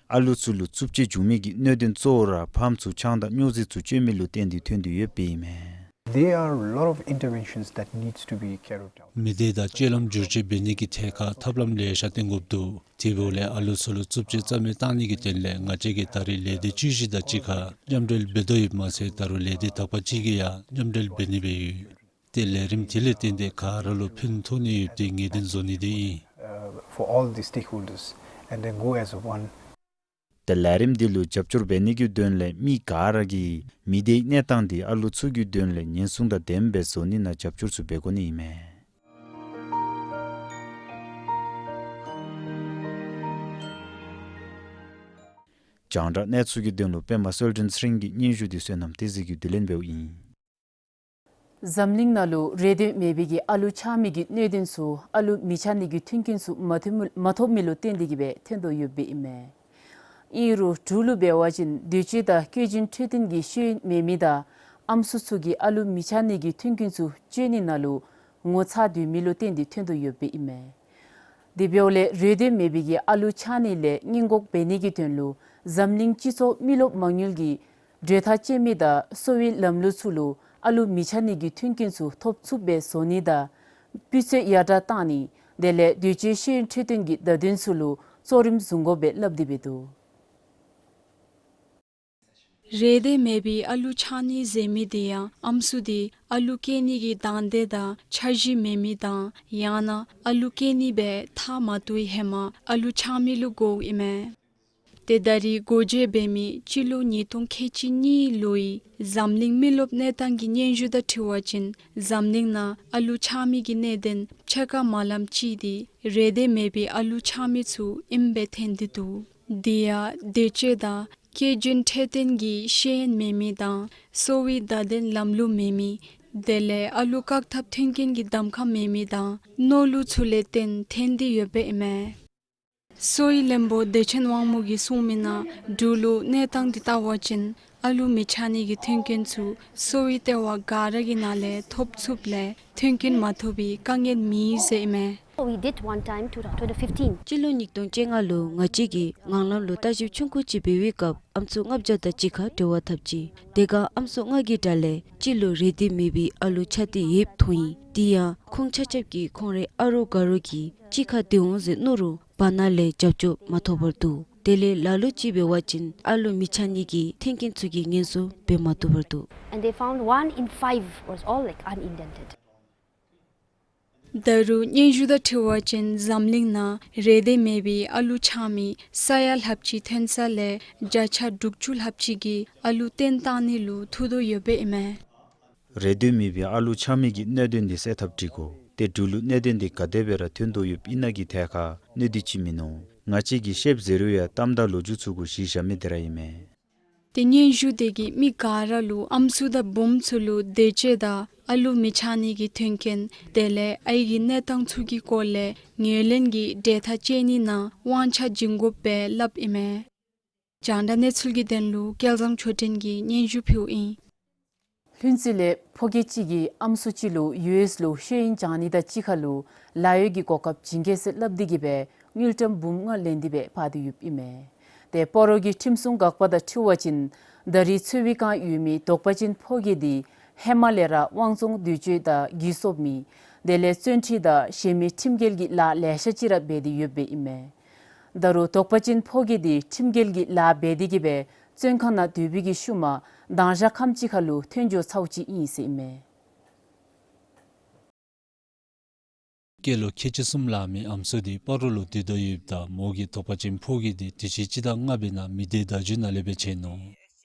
ཨ་ལུ་ཚུ་ལུ་རྩུབ་སྤྱོད་བྱུང་མི་གི་གནད་དོན་གཙོ་བོ་ར་ཕམ་ཚུ་ཆང་དང་སྨྱོ་རྫས་ཚུ་སྤྱོད་མི་ལུ་བརྟེན་ཏེ་ཐོན་ཏེ་ཡོདཔ་ཨིན་མས། There are a lot of interventions that needs to be carried out. མི་སྡེ་དང་སྤྱོད་ལམ་བསྒྱུར་བཅོས་འབད་ནི་གི་ཐད་ཁར་ཐབས་ལམ་ལེ་ཤ་བཏོན་དགོཔ་འདུག། དེ་འབདཝ་ལས་ཨ་ལུ་ཚུ་ལུ་རྩུབ་སྤྱོད་རྩ་མེད་བཏང་ནི་གི་དོན་ལས་ང་བཅས་ཀྱིས་ད་རེས་ལས་སྡེ་བཅུ་བཞི་དང་གཅིག་ཁར་མཉམ་འབྲེལ་འབད་དོ་ཡོདཔ་མ་ཚད་ད་རུང་ལས་སྡེ་དག་པ་ཅིག་གིས་ཡང་མཉམ་འབྲེལ་འབད་ནི་སྦེ་ཡོད། ཏེ་ལས་རིམ་དེ་ལས་བརྟེན་ཏེ་ག་ར་ལུ་ཕན་ཐོགས་ནི་ཡོད་པའི་ངེས་གཏན་བཟོ་ནི་དེ་ཨིན། Uh, for all the stakeholders and then go as one. ཏེ་ལས་རིམ་འདི་ལུ་རྒྱབ་སྐྱོར་འབད་ནི་གི་དོན་ལས་མི་ག་ར་གིས་མི་སྡེའི་གནས་སྟངས་འདི་ཨ་ལུ་ཚུ་གི་དོན་ལས་ཉེན་སྲུང་དང་ལྡནམ་སྦེ་བཟོ་ནི་ནང་རྒྱབ་སྐྱོར་ཚུ་འབད་དགོ་ནི་ཨིན་མས། རྒྱང་བསྒྲགས་གནས་ཚུལ་གྱི་དོན་ལུ་པདྨ་གསལ་སྒྲོན་ཚེ་རིང་གི་སྙན་ཞུ་འདི་བསོད་ནམས་བསྟན་འཛིན་གྱིས་བསྡུ་ལེན་འབདཝ་ཨིན། འཛམ་གླིང་ནང་ལུ་རེ་འདོད་མེད་པའི་གི་ཨ་ལུ་ཆགས་མི་གི་གནད་དོན་ཚུ་ཨ་ལུ་མི་ཆགས་ནི་གི་མཐུན་རྐྱེན་ཚུ་མ་ཐོབ་མི་མ་ཐོབ་མི་ལུ་བརྟེན་ཏེ་གིས་སྦེ་ཐོན་དོ་ཡོདཔ་ཨིན་མས། ཨིན་རུང་འབྲུག་ལུ་འབད་བ་ཅིན་འདོད་སྤྱོད་དང་སྐྱེ་རྒྱུན་འཕྲོད་བསྟེན་གྱི་ཤེས་ཡོན་མེད་མི་དང་ཨམ་སྲུ་ཚུ་གིས་ཨ་ལུ་མི་ཆགས་ནི་གི་མཐུན་རྐྱེན་ཚུ་སྤྱོད་ནི་ནང་ལུ་ངོ་ཚ་སྡོད་མི་ལུ་བརྟེན་ཏེ་ཐོན་དོ་ཡོདཔ་ཨིན་མས། དེ་འབདཝ་ལས་རེ་འདོད་མེད་པའི་གི་ཨ་ལུ་ཆགས་ནི་ལས་སྔོན་འགོག་འབད་ནི་གི་དོན་ལུ་འཛམ་གླིང་སྤྱི་ཚོགས་མི་རློབས་མ་དངུལ་གྱིས་གྲོས་ཐག་བཅད་མི་དང་གསོ་བའི་ལམ་ལུགས་ཚུ་ལུ་ཨ་ལུ་མི་ཆགས་ནི་གི་མཐུན་རྐྱེན་ཚུ་ཐོབ་ཚུགསཔ་སྦེ་བཟོ་ནི་དང་སྤུས་ཚད་ཡར་དྲག་བཏང་ནི་དེ་ལས་འདོད་སྤྱོད་ཤེས་ཡོན་འཕྲོད་བསྟེན་གྱི་བརྡ་དོན་ཚུ་ལུ་གཙོ་རིམ་བཟུང་དགོཔ་སྦེ་སླབ་སྟེ་འབད་འདུག། རེ་འདོད་མེད་པའི་ཨ་ལུ་ཆགས་ནི་ཟེར་མི་དེ་ཡང་ཨམ་སྲུ་དེ་ཨ་ལུ་སྐྱེ་ནི་གི་དང་འདོད་དང་འཆར་གཞི་མེད་མི་དང་ཡང་ན་ཨ་ལུ་སྐྱེ་ནི་སྦེ་ཐག་མ་བཅད་པའི་ཧེ་མ་ཨ་ལུ་ཆགས་མི་ལུ་གོཝ་ཨིན་མས། ཏེ་ད་རེས་འགོ་འབྱེད་འབད་མི་སྤྱི་ལོ་ཉིས་སྟོང་ཁལ་གཅིག་གཉིས་ལོའི་འཛམ་གླིང་མི་རློབས་གནས་སྟངས་ཀྱི་སྙན་ཞུ་དང་འཁྲིལ་བ་ཅིན་འཛམ་གླིང་ནང་ཨ་ལུ་ཆགས་མི་གི་གནད་དོན་ཕྱེད་ཀ་མ་ལམ་ཅིག་དེ་རེ་འདོད་མེད་པའི་ཨ་ལུ་ཆགས་མི་ཚུ་ཨིནམ་སྦེ་ཐོན་ཏེ་འདུག། དེ་ཡང་འདོད་སྤྱོད་དང་སྐྱེ་རྒྱུན་འཕྲོད་བསྟེན་གྱི་ཤེས་ཡོན་མེད་མི་དང་གསོ་བའི་བརྡ་དོན་ལམ་ལུགས་མེད་མི་དེ་ལས་ཨ་ལུ་བཀག་ཐབས་མཐུན་རྐྱེན་གྱི་གདམ་ཁ་མེད་མི་དང་མནོ་ལུགས་ཚུ་ལས་བརྟེན་ཐོན་ཏེ་ཡོདཔ་ཨིན་མས། གསོ་བའི་བློན་པོ་བདེ་ཆེན་དབང་མོ་གིས་གསུངས་མི་ནང་འབྲུག་ལུ་གནས་སྟངས་འདི་བལྟ་བ་ཅིན་ཨ་ལུ་མི་ཆགས་ནི་གི་མཐུན་རྐྱེན་ཚུ་གསོ་བའི་ལྟེ་བ་ག་ར་གི་ནང་ལས་ཐོབ་ཚུགསཔ་ལས་མཐུན་རྐྱེན་མ་ཐོབ་པའི་དཀའ་ངལ་མེད་ཟེར་ཨིན་མས། We did one time to twenty fifteen. སྤྱི་ལོ་ཉིས་སྟོང་བཅོ་ལྔ་ལུ་ང་བཅས་ཀྱིས་ངང་ལམ་ལུ་བརྟག་ཞིབ་ཆུང་ཀུ་ཅིག་འབད་བའི་སྐབས་ཨམ་སྲུ་ལྔ་བརྒྱ་དང་གཅིག་ཁར་འབྲེལ་བ་འཐབ་ཅི། དེ་ཁར་ཨམ་སྲུ་ལྔ་གི་གྲས་ལས་སྤྱི་ལོ་རེ་འདོད་མེད་པའི་ཨ་ལུ་ཆགས་ཏེ་ཡོདཔ་མཐོང་ཡི། དེ་ཡང་ཁོང་ཆ་ཁྱབ་ཀྱིས་ཁོང་རའི་ཨ་རོགས་དགའ་རོགས་ཀྱིས་གཅིག་ཁར་སྡོད་འོང་ཟེར་མནོ་རུང་བར་ན་ལས་རྒྱབ་སྐྱོར་མ་ཐོབ་པར་འདུག། དེ་ལས་ལ་ལུ་ཅིག་འབད་བ་ཅིན་ཨ་ལུ་མི་ཆགས་ནི་གི་མཐུན་རྐྱེན་ཚུ་གི་ངན་སོང་འབད་མ་བཏུབ་པར་འདུག། And they found one in five was all, like, unindented. ད་རུང་སྙན་ཞུ་དང་འཁྲིལ་བ་ཅིན་འཛམ་གླིང་ནང་རེ་འདོད་མེད་པའི་ཨ་ལུ་ཆགས་མི་ས་ཡ་ལྷགཔ་ཅིག་ཐོན་ས་ལས་བརྒྱ་ཆ་དྲུག་ཅུ་ལྷགཔ་ཅིག་གིས་ཨ་ལུ་བཏོན་བཏང་ནི་ལུ་ཐུག་དོ་ཡོདཔ་ཨིན་མས། རེ་འདོད་མེད་པའི་ཨ་ལུ་ཆགས་མི་གི་གནད་དོན་འདི་སེལ་ཐབས་འདྲི་དགོ། ཏེ་འབྲུག་ལུ་གནད་དོན་འདི་ག་དེ་སྦེ་ར་ཐོན་དོ་ཡོདཔ་ཨིན་ན་གི་ཐད་ཁར་གནད་དོན་ཅིག་མིན་ནུག། ང་བཅས་ཀྱིས་ཤེསཔ་ཟེར་རུང་ཡང་གཏམ་དང་ལོ་རྒྱུས་ཚུ་གུ་གཞི་བཞག་མི་དེ་ར་ཨིན་མས། ཏེ་སྙན་ཞུ་དེ་གིས་མི་ག་ར་ལུ་ཨམ་སྲུ་དང་བུམོ་ཚུ་ལུ་འདོད་སྤྱོད་དང་ཨ་ལུ་མི་ཆགས་ནི་གི་མཐུན་རྐྱེན་དེ་ལས་ཨའི་གི་གནས་སྟངས་ཚུ་གི་སྐོར་ལས་ངོས་ལེན་གྱི་གྲོས་ཐག་བཅད་ནི་ནང་དབང་ཆ་བྱིན་དགོཔ་སྦེ་སླབ་ཨིན་མས། རྒྱང་བསྒྲགས་གནས་ཚུལ་གྱི་དོན་ལུ་སྐལ་བཟང་ཆོས་སྒྲོན་གྱིས་སྙན་ཞུ་ཕུལཝ་ཨིན། ལྷུན་རྩེ་ལས་ཕོ་སྐྱེས་གཅིག་གིས་ཨམ་སྲུ་གཅིག་ལུ་ཡུ་ཨེསི་ལུ་ཤེས་ཡོན་སྦྱང་ནི་དང་གཅིག་ཁར་ལུ་ལཱ་གཡོག་གི་གོ་སྐབས་བྱིན་གེ་ཟེར་སླབ་སྟེ་གིས་སྦེ་དངུལ་ཀྲམ་འབུམ་ལྔ་ལེན་ཏེ་སྦེ་འབག་སྟེ་ཡོདཔ་ཨིན་མས། ཏེ་སྤ་རོ་གི་ཁྲིམས་སྲུང་འགག་པ་དང་འཁྲིལ་བ་ཅིན་ད་རེས་འཚོ་བའི་ཁར་ཡོད་མི་དོགས་པ་ཅན་ཕོ་སྐྱེས་འདི་ ཧེ་མ་ལས་ར་དབང་བཙོང་འདོད་སྤྱོད་དང་གུས་སོཔ་མེད་དེ་ལས་བཙོན་ཁྲིད་དང་གཞན་མི་ཁྲིམས་འགལ་གྱི་ལཱ་ལེ་ཤ་ཅིག་ར་འབད་དེ་ཡོདཔ་ཨིན་མས། ད་རུང་དོགས་པ་ཅན་ཕོ་སྐྱེས་འདི་ཁྲིམས་འགལ་གྱི་ལཱ་འབད་དེ་གིས་སྦེ་བཙོན་ཁང་ནང་སྡོད་པའི་གི་ཤུལ་མ་དང་ཞག་ཁམས་ཅིག་ཁར་ལུ་ཐོན་འགྱོ་ཚརཝ་ཅིག་ཨིན་ཟེར་ཨིན་མས། སྐྱེས་ལོ་ཁལ་གཅིག་གསུམ་ལང་མི་ཨམ་སྲུ་འདི་སྤ་རོ་ལུ་སྡོད་དོ་ཡོདཔ་ད་མོ་གིས་དོགས་པ་ཅན་ཕོ་སྐྱེས་འདི་དུས་ཅི་སྤྱི་ཟླ་ལྔ་པའི་ནང་མི་སྡེ་བརྡ་བརྒྱུད་ནང་ལས་སྦེ་བྱིན་ནུག།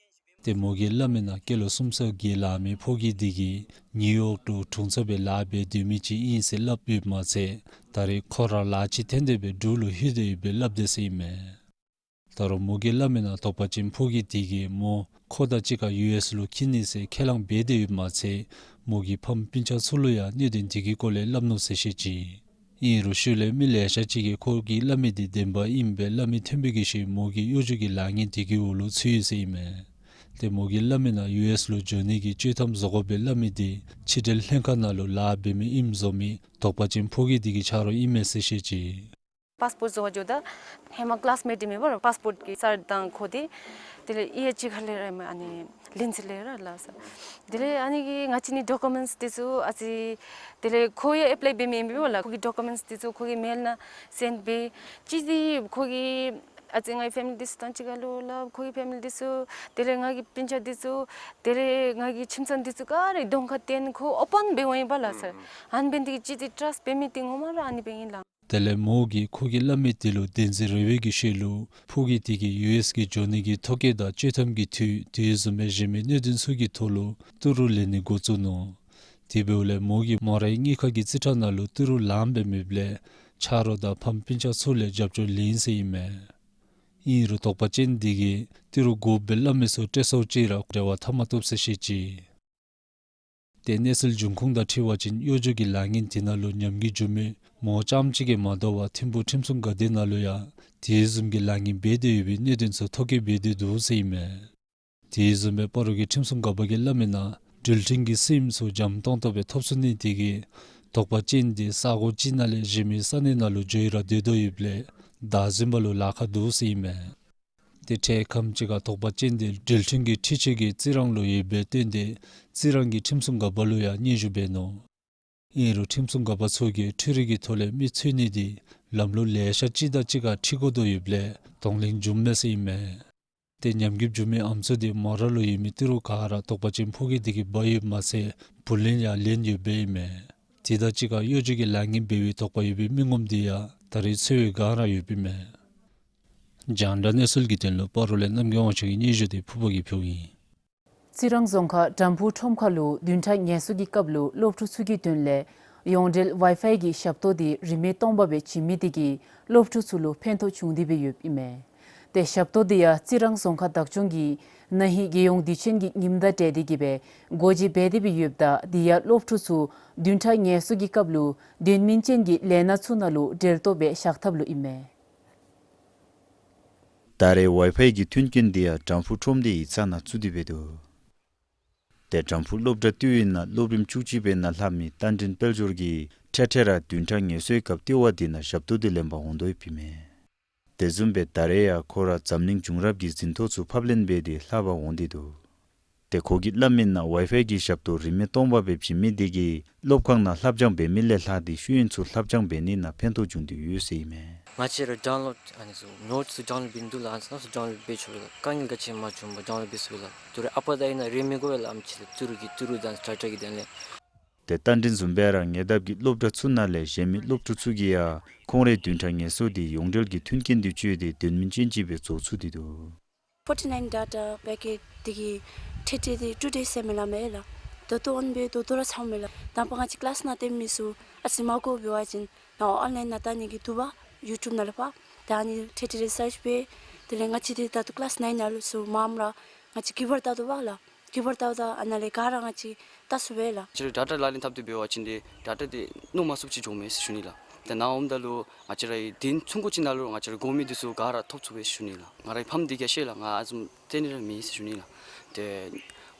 ཏེ་མོ་གིས་སླབ་མི་ནང་སྐྱེས་ལོ་གསུམ་ཚུ་གི་ལང་མི་ཕོ་སྐྱེས་འདི་གིས་ནིའུ་ཡོག་ལུ་དྲུང་འཚོ་སྦེ་ལཱ་འབད་སྡོད་མི་ཅིག་ཨིན་ཟེར་སླབ་ཡོདཔ་མ་ཚད་ད་རེས་ཁོ་ར་ལཱ་ཅིག་འཐོན་ཏེ་སྦེ་འབྲུག་ལུ་ལྷོད་དེ་ཡོདཔ་སྦེ་སླབ་དེས་ཟེར་ཨིན་མས། ད་རུང་མོ་གིས་སླབ་མི་ནང་དོགས་པ་ཅན་ཕོ་སྐྱེས་འདི་གིས་མོ་ཁོ་དང་གཅིག་ཁར་ཡུ་ཨེསི་ལུ་འཁྱིད་ནི་ཟེར་ཁས་བླངས་འབད་དེ་ཡོདཔ་མ་ཚད་མོ་གི་ཕམ་སྤུན་ཆ་ཚུ་ལུ་ཡང་གནད་དོན་འདི་གི་སྐོར་ལས་སླབ་ནུག་ཟེར་བཤད་ཅི། ཨིན་རུང་ཤུལ་ལས་མི་ལེ་ཤ་ཅིག་གིས་ཁོ་གིས་སླབ་མི་འདི་བདེན་པ་ཨིནམ་སྦེ་སླབ་མི་ཐོན་པའི་གི་ཤུལ་མོ་གི་གཡོ་སྒྱུ་གི་ལཱ་ངན་འདི་གི་འོག་ལུ་ཚུད་ཡི་ཟེར་ཨིན་མས། ཏེ་མོ་གིས་སླབ་མི་ནང་ཡུ་ཨེསི་ལུ་འགྱོ་ནི་གི་བཅོས་ཐམ་བཟོ་དགོ་པས་སླབ་མི་འདི་ཕྱི་འབྲེལ་ལྷན་ཁག་ནང་ལུ་ལཱ་འབད་མི་ཨིནམ་བཟོ་མི་དོགས་པ་ཅན་ཕོ་སྐྱེས་འདི་གི་ཆ་རོགས་ཨིན་མས་ཟེར་བཤད་ཅི། པཱསི་པོརཊ་བཟོ་བར་འགྱོཝ་ད་ཧེ་མ་ཀི་ལཱསི་མེཊ་ཨིན་མས་པ་ར། པཱསི་པོརཊ་གི་སར་དང་ཁོ་འདི་དེ་ལས་ཨི་ཡ་གཅིག་ཁར་ལས་ར་ཨ་ནི་ལེན་ཚུགས་ལས་ར་ལགས་སོ། དེ་ལས་ཨ་ནི་གི་ང་བཅས་ནི་ཌོ་ཀུ་མེནཊསི་འདི་ཚུ་ཨ་ཙི་དེ་ལས་ཁོ་ཡང་ཨེཔ་ལའི་འབད་མི་ཨིན་པས་པ་ལགས། ཁོ་གི་ཌོ་ཀུ་མེནཊསི་འདི་ཚུ་ཁོ་གི་མེལ་ནང་སེནཌ་འབད་ཅི། དེ་ཁོ་གི་ཨ་ཙི་ངེའི་ཕེ་མི་ལི་འདི་ཚུ་དང་གཅིག་ཁར་ལུ་སླབ། ཁོ་གི་ཕེ་མི་ལི་འདི་ཚུ་དེ་ལས་ང་གི་སྤུན་ཆ་འདི་ཚུ་དེ་ལས་ང་གི་ཁྱིམ་ཚང་འདི་ཚུ་ག་ར་གདོང་ཁར་བསྟན་ཁོ་ཨོ་པེན་འབད་འོང་ཡི་པ་ལགས་སོ། ཨ་ནི་འབད་ནི་འདི་གིས་ཅི་འདི་ཊརསཊ་འབད་མི་འདི་ངོ་མ་ར་ཨ་ནི་འབད་ཨིན་ལགས། དེ་ལས་མོ་གིས་ཁོ་གིས་སླབ་མི་འདི་ལུ་བདེན་འཛིན་རེ་བའི་གི་ཤུལ་ལུ་ཕོ་སྐྱེས་འདི་གིས་ཡུ་ཨེསི་གི་འགྱོ་ནི་གི་ཐོ་བཀོད་དང་བཅོས་ཐམ་གྱི་འཐུས་དེ་བཟུམ་སྦེ་གཞན་མི་གནད་དོན་ཚུ་གི་ཐོག་ལུ་ཏི་རུ་ལེན་ནི་འགོ་བཙུགས་ནུག། དེ་འབདཝ་ལས་མོ་གིས་མོ་རའི་དངུལ་ཁང་གི་རྩིས་ཁྲ་ནང་ལུ་ཏི་རུ་ལངམ་སྦེ་མེདཔ་ལས་ཆ་རོགས་དང་ཕམ་སྤུན་ཆ་ཚུ་ལས་རྒྱབ་སྐྱོར་ལེན་ཟེར་ཨིན་མས། ཨིན་རུང་དོགས་པ་ཅན་འདི་གིས་ཏི་རུ་དགོ་པས་སླབ་མི་ཚུ་སྤྲོད་སོང་ཅི་ར་འབྲེལ་བ་འཐབ་མ་བཏུབ་ཟེར་བཤད་ཅི། ཏེ་གནས་ཚུལ་འབྱུང་ཁུངས་དང་འཁྲིལ་བ་ཅིན་གཡོ་སྒྱུ་གི་ལཱ་ངན་འདི་ནང་ལུ་ཉམས་རྒུད་བྱུང་མི་མོ་རྐྱངམ་གཅིག་གིས་མ་དོ་བར་ཐིམ་ཕུག་ཁྲིམས་སྲུང་འགག་སྡེ་ནང་ལུ་ཡང་དེ་བཟུམ་གྱི་ལཱ་ངན་འབད་དེ་ཡོད་པའི་གནད་དོན་ཚུ་ཐོ་བཀོད་འབད་དེ་འདུག་ཟེར་ཨིན་མས། དེ་བཟུམ་སྦེ་སྤ་རོ་གི་ཁྲིམས་སྲུང་འགག་པ་གིས་སླབ་མི་ནང་འགྲུལ་འཕྲིན་གྱི་སིམ་ཚུ་འཇམ་ཏོང་ཏོ་སྦེ་ཐོབ་ཚུགས་ནི་དེ་གིས་དོགས་པ་ཅན་འདི་ས་གོ་གཅིག་ནང་ལས་གཞན་མི་ས་གནས་ནང་ལུ་འགྱོ་ཡི་ར་སྡོད་དོ་ཡོདཔ་ལས་བདའ་ཟུན་པ་ལུ་ལཱ་ཁག་འདུག་ཟེར་ཨིན་མས། ཏེ་འཕྲལ་ཁམས་ཅིག་ཁར་དོགས་པ་ཅན་འདི་འགྲུལ་འཕྲིན་གྱི་འཕྲུལ་ཆས་ཀྱི་རྩི་རང་ལུ་ཡོདཔ་སྦེ་བཏོན་ཏེ་རྩི་རང་གིས་ཁྲིམས་སྲུང་འགག་པ་ལུ་ཡང་སྙན་ཞུ་འབད་ནུག། ཨིན་རུང་ཁྲིམས་སྲུང་འགག་པ་ཚུ་གིས་འཕྲུལ་རིག་གི་ཐོག་ལས་མི་འཚོལ་ནི་འདི་ལམ་ལུགས་ལེ་ཤ་གཅིག་དང་གཅིག་ཁར་འཁྲིལ་དགོ་དོ་ཡོདཔ་ལས་གདོང་ལེན་བྱུངམ་མས་ཟེར་ཨིན་མས། ཏེ་ཉམས་རྒུད་བྱུང་མི་ཨམ་སྲུ་འདི་མོ་ར་ལུ་ཡོད་མི་ཏི་རུ་ག་ར་དོགས་པ་ཅན་ཕོ་སྐྱེས་འདི་གིས་འབག་ཡོདཔ་མ་ཚད་བུ་ལོན་ཡང་ལེན་ཡོདཔ་ཨིན་མས། དེ་དང་གཅིག་ཁར་གཡོ་སྒྱུ་གི་ལཱ་ངན་འབད་བའི་དོགས་པ་ཡོད་པའི་མི་ངོམ་འདི་ཡང་ད་རེས་འཚོལ་བའི་བསྒང་ར་ཡོདཔ་ཨིན་མས། རྒྱང་བསྒྲགས་གནས་ཚུལ་གྱི་དོན་ལུ་སྤ་རོ་ལས་རྣམ་རྒྱལ་དབང་ཕྱུག་གི་སྙན་ཞུ་འདི་ཕུར་པ་གིས་ཕུལཝ་ཨིན། རྩི་རང་རྫོང་ཁག་དམ་ཕུ་ཁྲོམ་ཁ་ལུ་བདུན་ཕྲག་ངལ་གསོ་གི་སྐབས་ལུ་སློབ་ཕྲུག་ཚུ་གི་དོན་ལས་ཡོངས་འབྲེལ་ཝའི་ཕའི་གི་ཞབས་ཏོག་འདི་རིན་མེད་སྟོང་པ་སྦེ་བྱིན་མི་འདི་གིས་སློབ་ཕྲུག་ཚུ་ལུ་ཕན་ཐོགས་བྱུང་སྟེ་སྦེ་ཡོདཔ་ཨིན་མས། ཏེ་ཞབས་ཏོག་འདི་ཡང་རྩི་རང་རྫོང་ཁག་བདག་སྐྱོང་གིས་ན་ཧིང་རྒྱལ་ཡོངས་དུས་ཆེན་གྱི་ཉིནམ་དང་འབྲེལ་ཏེ་གིས་སྦེ་སྒོ་འབྱེད་འབད་དེ་སྦེ་ཡོདཔ་ད་འདི་ཡང་སློབ་ཕྲུག་ཚུ་བདུན་ཕྲག་ངལ་གསོ་གི་སྐབས་ལུ་དོན་སྨིན་ཅན་གྱི་ལས་སྣ་ཚུ་ནང་ལུ་འབྲེལ་གཏོགས་སྦེ་བཞག་ཐབས་ལུ་ཨིན་མས། ད་རེས་ཝའི་ཕའི་གི་མཐུན་རྐྱེན་འདི་ཡང་དམ་ཕུ་ཁྲོམ་སྡེའི་ཡིག་ཚང་ནང་བཙུགས་ཏེ་སྦེ་འདུག། ཏེ་དམ་ཕུ་སློབ་གྲྭ་ལྟེ་བའི་ནང་སློབ་རིམ་བཅུ་གཅིག་པའི་ནང་ལྷབ་མི་རྟ་མགྲིན་དཔལ་འབྱོར་གྱིས་འཕྲལ་འཕྲལ་ར་བདུན་ཕྲག་ངལ་གསོའི་སྐབས་ལྟེ་བ་འདི་ནང་ཞབས་ཏོག་འདི་ལེན་པར་འོང་དོ་ཡོདཔ་ཨིན་མས། དེ་བཟུམ་སྦེ་ད་རེས་ཡང་ཁོ་ར་འཛམ་གླིང་བྱུང་རབས་ཀྱི་ཟིན་ཐོ་ཚུ་ཕབ་ལེན་འབད་དེ་ལྷབ་པར་འོང་སྟེ་འདུག། ཏེ་ཁོ་གིས་སླབ་མི་ནང་ཝའི་ཕའི་གི་ཞབས་ཏོག་རིན་མེད་སྟོང་པ་སྦེ་བྱིན་མི་འདི་གིས་སློབ་ཁང་ནང་ལྷབ་སྦྱང་འབད་མི་ལས་ལྷག་སྟེ་ཤེས་ཡོན་ཚུ་ལྷབ་སྦྱང་འབད་ནི་ནང་ཕན་ཐོགས་བྱུང་སྟེ་ཡོད་ཟེར་ཨིན་མས། ང་བཅས་ར་ཌའོན་ལོཌ་ཨ་ནི་ཚུ་ནོཊསི་ཚུ་ཌའོན་ལོཌ་འབད་ནི་འདུག་ལགས། ཨ་ནི་ཚུ་ཌའོན་ལོཌ་འབད་ཆོག་པས་ལགས། དཀའ་ངལ་ག་ཅི་མ་བྱུང་པར་ཌའོན་ལོཌ་འབད་ཚུགས་པས་ལགས། ད་རེས་ཨ་པ་དང་ཨའི་ནང་རེ་མི་དགོ་པས་ལགས། ཨམ་ཆི་ལགས་ཏི་རུ་གི་ཏི་རུ་དང་ཊ་ཊ་གི་དོན་ལས། ཏེ་རྟ་མགྲིན་བཟུམ་སྦེ་ར་ཉེ་འདབས་ཀྱི་སློབ་གྲྭ་ཚུ་ནང་ལས་གཞན་མི་སློབ་ཕྲུག་ཚུ་གིས་ཡང་ཁོང་རའི་བདུན་ཕྲག་ངལ་གསོ་འདི་ཡོངས་འབྲེལ་གྱི་མཐུན་རྐྱེན་འདི་སྤྱོད་དེ་དོན་སྨིན་ཅན་ཅིག་སྦེ་རྫོགས་ཚུགས་ཏེ་འདུག། ཕོར་ཊི་ནའིན་ཌེ་ཊ་པེ་ཀེཇ་འདི་གི་ཐེ་ཐེ་འདི་ཊུ་ཌེ་ཟེར་མི་ལགས་མས་ལགས། ད་ལྟོ་ཨོན་སྦེ་ད་ལྟོ་ར་ཚངམ་མས་ལགས། དང་པ་ང་བཅས་ཀི་ལཱསི་ནང་སྟོན་མི་ཚུ་ཨ་ཙི་མ་གོ་བ་འབད་བ་ཅིན་ནཱ་ཨོན་ལའིན་ནང་བལྟ་ནི་གི་འདུག་པ། ཡུ་ཊུབ་ནང་ལས་ཕར། ད་ཨ་ནི་ཐེ་ཐེ་རི་སརཆ་འབད། དེ་ལས་ང་བཅས་འདི་ད་ལྟོ་ཀི་ལཱསི་ནའིན་ནང་ལུ་ཚུ་མངམ་ར་ང་བཅས་གིབ་པར་བལྟ་དོ་པ་ལགས། གིབ་པར་བལྟཝ་ད་ཨ་ནཱ་ལས་ག་ར་ང་བཅས་བལྟ་ཚུགས་པས་ལགས། ང་བཅས་ར་ཌེ་ཊ་ལག་ལེན་འཐབ་སྟེ་འབད་བ་ཅིན་འདི་ཌེ་ཊ་འདི་མནོ་མ་ཚུགསཔ་ཅིག་འགྱོཝ་མས་ཟེར་ཞུ་ནི་ལགས། ཏེ་ནཱ་འོངམ་ད་ལུ་ང་བཅས་ར་ཨེ་དེ་ཚུན་གོ་ཅིག་ནང་ལུ་ང་བཅས་ར་གོ་མི་འདི་ཚུ་ག་ར་ཐོབ་ཚུགས་པས་ཟེར་ཞུ་ནི་ལགས། ང་རའི་ཕམ་འདི་གིས་ཤེས་ལགས། ང་ཨ་བཟུམ་སྟོན་ནི་ར་མེད་ཟེར་ཞུ་ནི་ལགས། ཏེ་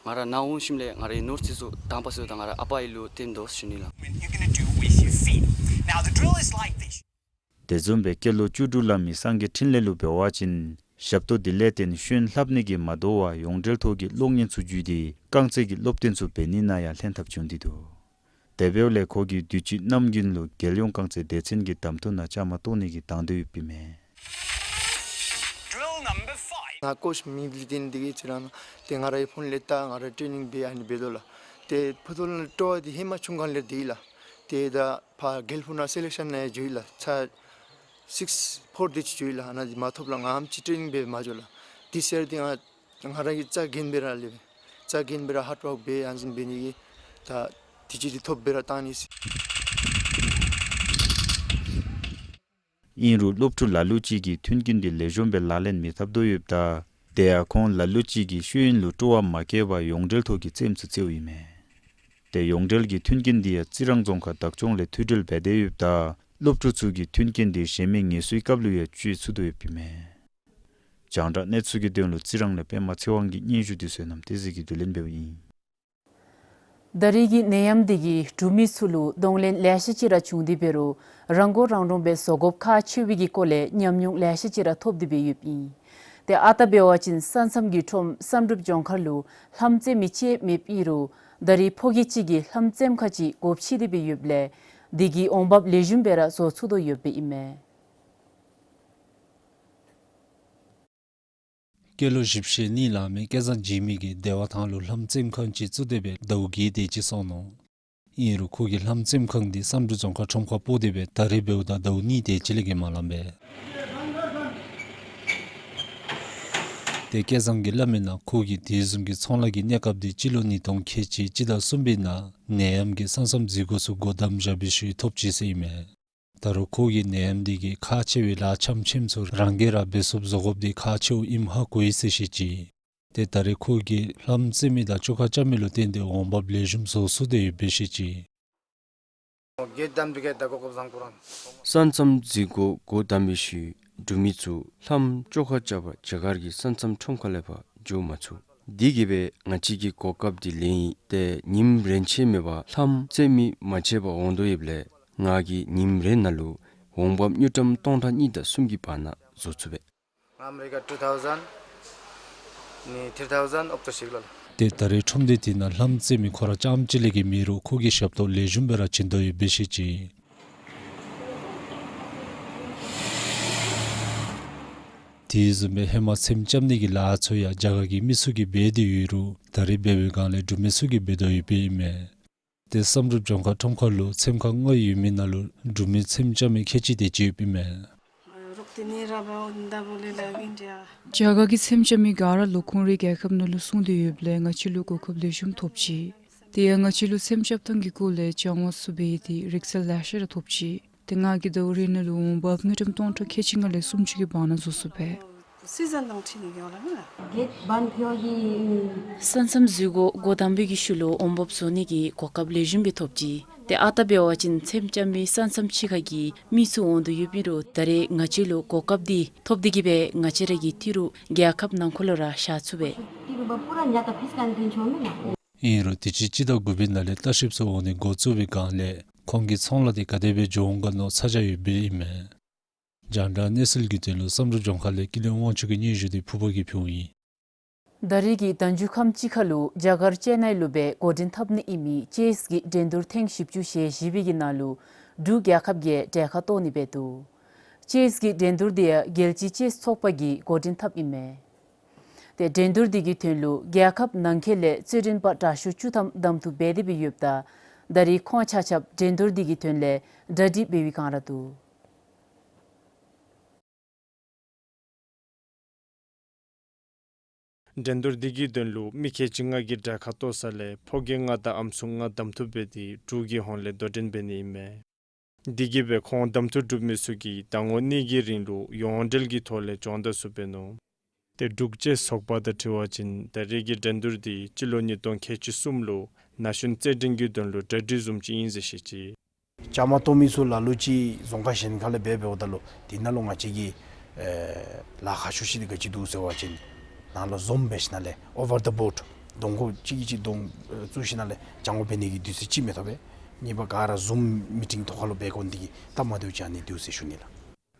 ང་ར་ནཱ་འོང་ཞིནམ་ལས་ང་རའི་ནོཊསི་འདི་ཚུ་དང་པ་ཟེརཝ་ད་ང་ར་ཨ་པ་ཨའི་ལུ་སྟོན་དོ་ཟེར་ཞུ་ནི་ལགས། You're gonna do with your feet. Now the drill is like this. དེ་བཟུམ་སྦེ་སྐྱེས་ལོ་བཅུ་དྲུག་ལང་མི་སངས་རྒྱས་འཕྲིན་ལས་ལུ་འབད་བ་ཅིན་ ཞབས་ཏོག་འདི་ལས་བརྟེན་ཤེས་ཡོན་ལྷབ་ནི་གིས་མ་དོ་བར་ཡོངས་འབྲེལ་ཐོག་གི་གློག་བརྙན་ཚུ་བརྒྱུད་དེ་རྐང་རྩེད་ཀྱི་སློབ་སྟོན་ཚུ་འབད་ནི་ནང་ཡང་ལྷན་ཐབས་བྱུང་སྟེ་འདུག། དེ་འབདཝ་ལས་ཁོ་གིས་དུས་ཅི་གནམ་དགུན་ལུ་རྒྱལ་ཡོངས་རྐང་རྩེད་སྡེ་ཚན་གྱི་གདམ་འཐུ་ནང་བཅའ་མར་གཏོགས་ནི་གི་དང་འདོད་ཡོདཔ་ཨིན་མས། ང་ཀོཆ་མེདཔ་ལས་བརྟེན་འདི་གིས་ཅིག་ར་ཏེ་ང་རའི་ཕོན་ལས་ད་ང་ར་ཊེ་ནིང་འབད་ཨ་ནི་འབད་དོ་ལགས། ཏེ་ཕུ་ཐུལ་ནང་སྤྲོ་བ་འདི་ཧེ་མ་ཆུང་ཁ་ལས་འདི་ལགས། ཏེ་ད་ཕར་དགེ་ལེགས་ཕུག་ནང་སེ་ལེག་ཤཱན་ནང་ཡང་འགྱོ་ཡི་ལགས། ཚར་སིགསི་ཕོར་དེ་ཅིག་འགྱོ་ཡི་ལགས། ཨ་ནཱ་འདི་མ་ཐོབ་ལགས། ང་ཨམ་ཅིག་ཊེ་ནིང་འབད་མ་འགྱོ་ལགས། དེ་ཟེར་ཏེ་ང་ང་ར་གིས་རྩ་འགེངས་སྦེ་ར་ལས་རྩ་འགེངས་སྦེ་ར་ཧཱརཌ་ཝརཀ་འབད་ཨ་ནི་བཟུམ་འབད་ནི་གིས་ད་དུས་ཅི་འདི་ཐོབ་སྦེ་ར་བཏང་ནི་ཟེར། ཨིན་རུང་སློབ་ཕྲུག་ལ་ལུ་ཅིག་གིས་མཐུན་རྐྱེན་འདི་ལེགས་ཤོམ་སྦེ་ལག་ལེན་མི་འཐབ་དོ་ཡོདཔ་ད་དེ་ཡང་ཁོང་ལ་ལུ་ཅིག་གིས་ཤེས་ཡོན་ལུ་སྤྲོ་བ་མ་བསྐྱེད་པར་ཡོངས་འབྲེལ་ཐོག་གི་རྩེདམོ་ཚུ་རྩེཝ་ཨིན་མས། ཏེ་ཡོངས་འབྲེལ་གྱི་མཐུན་རྐྱེན་འདི་ཡང་རྩི་རང་རྫོང་ཁག་བདག་སྐྱོང་ལས་མཐུད་འབྲེལ་འབད་དེ་ཡོདཔ་ད་སློབ་ཕྲུག་ཚུ་གིས་མཐུན་རྐྱེན་འདི་གཞན་མི་ངལ་གསོའི་སྐབས་ལུ་ཡང་སྤྱོད་ཚུགས་དོ་ཡོདཔ་ཨིན་མས། རྒྱང་བསྒྲགས་གནས་ཚུལ་གྱི་དོན་ལུ་རྩི་རང་ལས་པདྨ་ཚེ་དབང་གི་སྙན་ཞུ་འདི་བསོད་ནམས་བསྟན་འཛིན་གྱིས་བསྡུ་ལེན་འབདཝ་ཨིན། ད་རེས་ཀྱི་ནད་ཡམས་འདི་གིས་འབྲུག་མི་ཚུ་ལུ་གདོང་ལེན་ལེ་ཤ་ཅིག་ར་བྱུང་སྟེ་འབད་རུང་རང་མགོ་རང་འདྲོངས་སྦེ་བཟོ་དགོཔ་ཁག་ཆེ་བའི་གི་སྐོར་ལས་ཉམས་མྱོང་ལེ་ཤ་ཅིག་ར་ཐོབ་སྟེ་སྦེ་ཡོདཔ་ཨིན། ཏེ་ཨ་རྟག་འབད་བ་ཅིན་ས་མཚམས་ཀྱི་ཁྲོམ་བསམ་གྲུབ་ལྗོངས་མཁར་ལུ་ལྷམ་རྩེད་མི་ཅིག་མེདཔ་ཨིན་རུང་ད་རེས་ཕོ་སྐྱེས་ཅིག་གིས་ལྷམ་རྩེདམོ་ཁ་ཅིག་སྒོ་ཕྱེ་སྟེ་སྦེ་ཡོདཔ་ལས་དེ་གིས་འོང་འབབ་ལེགས་ཤོམ་སྦེ་ར་བཟོ་ཚུགས་དོ་ཡོདཔ་ཨིན་མས། སྐྱེས་ལོ་བཞི་བཅུ་ཞེ་གཉིས་ལང་མི་སྐལ་བཟང་འཇིགས་མེད་ཀྱིས་བདེ་བ་ཐང་ལུ་ལྷམ་རྩེདམོ་ཁང་ཅིག་བཙུགས་ཏེ་སྦེ་ཟླཝ་བརྒྱད་དེ་ཅིག་སོང་ནུག། ཨིན་རུང་ཁོ་གིས་ལྷམ་རྩེདམོ་ཁང་འདི་བསམ་གྲུབ་ལྗོངས་མཁར་ཁྲོམ་ཁར་སྤོ་སྟེ་སྦེ་ད་རེས་འབདཝ་ད་ཟླཝ་གཉིས་དེ་ཅིག་ལས་བརྒལ་མ་ལང་པས། ཏེ་སྐལ་བཟང་གིས་སླབ་མིའི་ནང་ཁོ་གིས་དེ་བཟུམ་གྱི་ཚོང་ལཱ་གི་གནས་སྐབས་འདི་སྤྱི་ལོ་ཉིས་སྟོང་ཁལ་གཅིག་སྤྱི་ཟླ་གསུམ་པའི་ནང་ནད་ཡམས་ཀྱིས་ས་མཚམས་འཛུལ་སྒོ་ཚུ་སྒོ་བསྡམས་བཞག་པའི་ཤུལ་ཐོབ་ཅི་ཟེར་ཨིན་མས། ད་རུང་ཁོ་གིས་ནད་ཡམས་འདི་གིས་ཁག་ཆེ་བའི་ལཱ་ཆམ་ཆིམ་ཚུ་རང་གིས་ར་འབད་ཚུགསཔ་བཟོ་དགོཔ་འདི་ཁག་ཆེཝ་ཨིནམ་ཧ་གོ་ཡི་ཟེར་བཤད་ཅི། ཏེ་ད་རེས་ཁོ་གིས་ལྷམ་རྩེད་མི་དང་བཅོ་ཁ་རྐྱབ་མི་ལུ་བརྟེན་ཏེ་འོང་འབབ་ལེགས་ཤོམ་བཟོ་ཚུགས་ཏེ་ཡོདཔ་སྦེ་བཤད་ཅི། ས་མཚམས་འཛུལ་སྒོ་སྒོ་བསྡམས་པའི་ཤུལ་འབྲུག་མི་ཚུ་ལྷམ་བཅོ་ཁ་རྐྱབ་པར་རྒྱ་གར་གྱི་ས་མཚམས་ཁྲོམ་ཁ་ལས་ཕར་འགྱོ་མ་ཚུགས། དེ་གིས་སྦེ་ང་བཅས་ཀྱིས་གོ་སྐབས་འདི་ལེན་ཡི། ཏེ་ཉིནམ་རེ་ཆད་མེད་པར་ལྷམ་རྩེད་མི་མ་ཆད་པར་འོང་དོ་ཡོདཔ་ལས་ང་གིས་ཉིནམ་རེ་ནང་ལུ་འོང་འབབ་དངུལ་ཀྲམ་སྟོང་ཕྲག་གཉིས་དང་གསུམ་གྱི་བར་ན་བཟོ་ཚུགས་པས། ཨ་མི་རི་ཀ་ཊུ་ཐའུ་ཛེནཌ་ནི་ཐིར་ཐའུ་ཛེནཌ་ཨོབ་ཏོ་ཤིག་ལོ། ཏེ་ད་རེས་ཁྲོམ་སྡེ་འདི་ནང་ལྷམ་རྩེད་མི་ཁོ་ར་རྐྱངམ་གཅིག་ལས་བརྒལ་མེད་རུང་ཁོ་གིས་ཞབས་ཏོག་ལེགས་ཤོམ་སྦེ་ར་བྱིན་དོ་ཡོདཔ་སྦེ་བཤད་ཅི། དེ་བཟུམ་སྦེ་ཧེ་མ་ཚེམ་རྐྱབ་ནི་གི་ལཱ་ཚུ་ཡང་རྒྱ་གར་གྱི་མི་ཚུ་གིས་འབད་དེ་ཡོད་རུང་ད་རེས་འབད་བའི་སྒང་ལས་འབྲུག་མི་ཚུ་གིས་འབད་དོ་ཡོདཔ་ཨིན་མས། ཏེ་བསམ་གྲུབ་ལྗོངས་མཁར་ཁྲོམ་ཁ་ལུ་ཚེམ་ཁང་ལྔ་ཡོད་མི་ནང་ལུ་འབྲུག་མི་ཚེམ་རྐྱབ་མི་ཁལ་གཅིག་དེ་ཅིག་ཡོདཔ་ཨིན་མས། རྒྱ་གར་གྱི་ཚེམ་རྐྱབ་མི་ག་ར་ལུ་ཁོང་རའི་རྒྱལ་ཁབ་ནང་ལུ་སོང་སྟེ་ཡོདཔ་ལས་ང་བཅས་ལུ་གོ་སྐབས་ལེགས་ཤོམ་ཐོབ་ཅི། དེ་ཡང་ང་བཅས་ལུ་ཚེམ་རྐྱབ་ཐངས་ཀྱི་སྐོར་ལས་སྦྱང་བ་ཚུ་འབད་དེ་རིག་རྩལ་ལེ་ཤ་ར་ཐོབ་ཅི། ཏེ་ང་གིས་ཟླཝ་རེ་ནང་ལུ་འོང་འབབ་དངུལ་ཀྲམ་སྟོང་ཕྲག་ཁལ་གཅིག་ལྔ་ལས་སུམ་ཅུ་གི་བར་ན་བཟོ་ཚུགས་པས། ས་མཚམས་འཛུལ་སྒོ་སྒོ་བསྡམས་པའི་གི་ཤུལ་ལུ་འོང་འབབ་བཟོ་ནི་གི་གོ་སྐབས་ལེགས་ཤོམ་སྦེ་ཐོབ་ཅི། ཏེ་ཨ་རྟག་འབད་བ་ཅིན་ཚེམ་རྐྱབ་མི་ས་མཚམས་ཕྱི་ཁ་གི་མི་ཚུ་འོང་དོ་ཡོདཔ་ཨིན་རུང་ད་རེས་ང་བཅས་ལུ་གོ་སྐབས་འདི་ཐོབ་སྟེ་གིས་སྦེ་ང་བཅས་ར་གི་ཏི་རུ་རྒྱལ་ཁབ་ནང་འཁོད་ལུ་ར་བཞག་ཚུགས་པས། ཨིན་རུང་དུས་ཅི་སྤྱི་ཟླ་དགུ་པའི་ནང་ལས་ལྟ་བཤལཔ་ཚུ་འོང་ནི་འགོ་བཙུགས་པའི་སྒང་ལས་ཁོང་གི་ཚོང་ལཱ་འདི་ག་དེ་སྦེ་འགྱོ་འོང་ག་མནོ་ཚ་གྱང་ཡོདཔ་ཨིན་མས། རྒྱང་བསྒྲགས་གནས་ཚུལ་གྱི་དོན་ལུ་བསམ་གྲུབ་ལྗོངས་མཁར་ལས་ཀུན་ལེགས་དབང་ཕྱུག་གི་སྙན་ཞུ་འདི་ཕུར་པ་གིས་ཕུལཝ་ཨིན། ད་རེས་ཀྱི་ཟླཝ་མཇུག་ཁམས་ཅིག་ཁར་ལུ་རྒྱ་གར་ཅེ་ནའི་ལུ་སྦེ་འགོ་འདྲེན་འཐབ་ནི་ཨིན་མི་ཅེསི་གི་འགྲན་བསྡུར་ཐེངས་བཞི་བཅུ་ཞེ་བཞི་པའི་གི་ནང་ལུ་འབྲུག་རྒྱལ་ཁབ་ཀྱིས་གྲལ་ཁར་གཏོགས་ནི་འབད་འདུག། ཅེསི་གི་འགྲན་བསྡུར་འདི་ཡང་རྒྱལ་སྤྱིའི་ཅེསི་ཚོགས་པ་གིས་འགོ་འདྲེན་འཐབ་ཨིན་མས། ཏེ་འགྲན་བསྡུར་འདི་གི་དོན་ལུ་རྒྱལ་ཁབ་ནང་འཁོད་ལས་རྩེད་འགྲན་པ་དྲག་ཤོས་བཅུ་ཐམ་གདམ་འཐུ་འབད་དེ་སྦེ་ཡོདཔ་ད་ད་རེས་ཁོང་ཆ་ཁྱབ་འགྲན་བསྡུར་འདི་གི་དོན་ལས་གྲ་སྒྲིག་འབད་བའི་བསྒང་ར་འདུག། འགྲན་བསྡུར་འདི་གི་དོན་ལུ་མི་ཁལ་གཅིག་ལྔ་གིས་གྲལ་ཁར་གཏོགས་ས་ལས་ཕོ་སྐྱེས་ལྔ་དང་ཨམ་སྲུ་ལྔ་གདམ་འཐུ་འབད་དེ་འབྲུག་གི་ཧོངས་ལས་དོ་འགྲན་འབད་ནི་ཨིན་མས། འདི་གིས་སྦེ་ཁོང་གདམ་འཐུ་གྲུབ་མི་ཚུ་གིས་ཟླ་ངོ་གཉིས་ཀྱི་རིང་ལུ་ཡོངས་འབྲེལ་གྱི་ཐོག་ལས་སྦྱོང་བརྡར་ཚུ་འབད་ནུག། ཏེ་འབྲུག་ཅེསི་ཚོགས་པ་དང་འཁྲིལ་བ་ཅིན་ད་རེས་ཀྱི་འགྲན་བསྡུར་འདི་སྤྱི་ལོ་ཉིས་སྟོང་ཁལ་གཅིག་གསུམ་ལུ་ན་གཞོན་རྩེད་འགྲན་གྱི་དོན་ལུ་གྲ་སྒྲིག་བཟུམ་ཅིག་ཨིན་ཟེར་བཤད་ཅི། བཅའ་མར་གཏོགས་མི་ཚུ་ལ་ལུ་ཅིག་རྫོང་ཁག་གཞན་ཁ་ལས་འབད་འབདཝ་ད་ལུ་དེ་ནང་ལུ་ང་བཅས་ཀྱི་ཨེ་ལཱ་ཁག་ཤོས་ཅིག་འདི་ག་ཅི་འདུག་ཟེར་བ་ཅིན་ནང་ལུ་འཛོམས་འབད་ཞིནམ་ལས་ཨོ་བར་ཌི་བོརཌ་གདོང་ཁར་གཅིག་གིས་གཅིག་གདོང་ཨེ་བཙུགས་ཞིནམ་ལས་སྦྱང་བ་འབད་ནི་གི་དུས་ཚོད་ཅིག་མི་ཐོབ་པས། གཉིས་པ་ག་ར་ཛུམ་མི་ཊིང་ཐོག་ཁར་ལུ་འབད་དགོ་ནི་འདི་གིས་སྟབས་མ་བདེཝ་ཅིག་ཨ་ནི་འདུག་ཟེར་ཞུ་ནི་ལགས།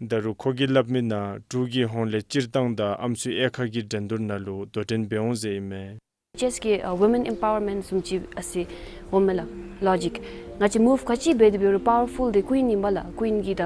ད་རུང་ཁོ་གིས་སླབ་མི་ནང་འབྲུག་གི་ཧོངས་ལས་སྤྱིར་བཏང་དང་ཨམ་སྲུའི་དབྱེ་ཁག་གི་འགྲན་བསྡུར་ནང་ལུ་དོ་འགྲན་འབད་འོང་ཟེར་ཨིན་མས། ཅེསི་གི་ཨ་ཝི་མེན་ཨེམ་པ་ཝར་མེནཊ་བཟུམ་ཅིག་ཨ་ཟེར་འོང་མས་ལགས། ལོ་ཇིག་ང་བཅས་མུབ་ག་ཅི་འབད་དེ་འབད་རུང་པ་ཝར་ཕུལ་འདི་ཀུའིན་ཨིན་པས་ལགས། ཀུའིན་གྱི་ད་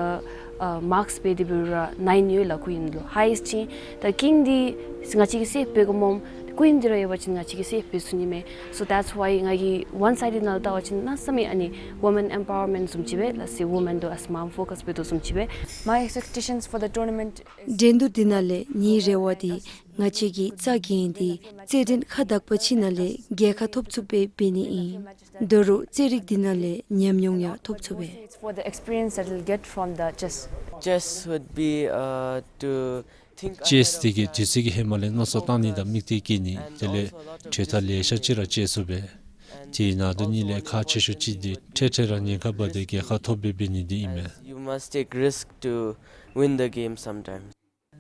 ཨ་མཱགསི་འབད་དེ་འབད་རུང་ནཱའིན་ཡོད་ལགས། ཀུའིན་ལུ་ཧའི་ཨེསཊ་ཅིག། ད་ཀིང་འདི་ང་བཅས་ཀྱིས་སེབ་འབད་དགོ་སྨོ། ཀུའིན་འདི་ར་ཡོད་པ་ཅིན་ང་བཅས་ཀྱིས་སེབ་འབད་ཚུགས་ནི་མས། So that's why ང་གིས་ཝན་སའི་ཌེཌ་ནང་ལུ་བལྟ་བ་ཅིན་གནམ་མེད་ས་མེད་ཨ་ནི་ཝི་མེན་ཨེམ་པ་ཝར་མེནཊ་བཟུམ་ཅིག་སྦེ་ལགས་ཟེར། ཝི་མེན་འདི་ཨ་ཙི་མངམ་ཕོ་ཀཱསི་འབད་དོ་བཟུམ་ཅིག་སྦེ། My expectations for the tournament is འགྲན་བསྡུར་འདི་ནང་ལས་ངེའི་རེ་བ་འདི་ང་བཅས་ཀྱི་རྩ་འགེངས་ཏེ་རྩེད་འགྲན་ཁག་དག་པ་ཅིག་ནང་ལས་རྒྱལ་ཁ་ཐོབ་ཚུགསཔ་སྦེ་འབད་ནི་ཨིན། ད་རུང་རྩེད་རིགས་འདི་ནང་ལས་ཉམས་མྱོང་ཡང་ཐོབ་ཚུགས་པས། It's for the experience that we'll get from the chess. Chess would be, uh, to think ahead of the ཅེསི་འདི་གིས་དུས་ཚོད་ཀྱི་ཧེ་མ་ལས་མནོ་བསམ་བཏང་ནི་དང་དམིགས་གཏད་བསྐྱེད་ནི། དེ་ལས་གྲོས་ཐག་ལེ་ཤ་ཅིག་ར་བཅད་ཚུགས་པས། དེ་ནང་དོན་ཉིད་ལས་ཁག་ཆེ་ཤོས་ཅིག་འདི་འཕྲལ་འཕྲལ་ར་ཉེན་ཁ་འབག་སྟེ་རྒྱལ་ཁ་ཐོབ་སྦེ་འབད་ནི་འདི་ཨིན་མས། You must take risk to win the game sometimes.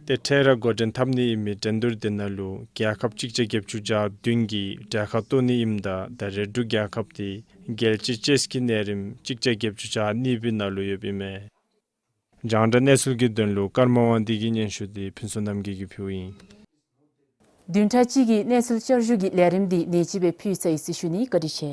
ཏེ་འཕྲལ་ར་འགོ་འདྲེན་འཐབ་ནི་ཨིན་མི་འགྲན་བསྡུར་འདི་ནང་ལུ་རྒྱལ་ཁབ་གཅིག་བརྒྱ་བརྒྱད་ཅུ་གྱ་བདུན་གྱིས་གྲལ་ཁར་གཏོགས་ནི་ཨིནམ་ད་ད་རེས་འབྲུག་རྒྱལ་ཁབ་འདི་རྒྱལ་སྤྱི་ཅེསི་གི་གནས་རིམ་གཅིག་བརྒྱ་བརྒྱད་ཅུ་གྱ་གཉིས་པའི་ནང་ལུ་ཡོདཔ་ཨིན་མས། རྒྱང་བསྒྲགས་གནས་ཚུལ་གྱི་དོན་ལུ་ཀརྨ་དབང་འདུས་ཀྱི་སྙན་ཞུ་འདི་ཕུན་ཚོགས་རྣམ་རྒྱལ་གྱིས་ཕུལཝ་ཨིན། བདུན་ཕྲག་གཅིག་གི་གནས་ཚུལ་བསྐྱར་ཞུ་གི་ལས་རིམ་འདི་ནེ་ཅིག་སྦེ་ཕུལ་ཚར་ཡི་ཟེར་ཞུ་ནི། བཀའ་དྲིན་ཆེ།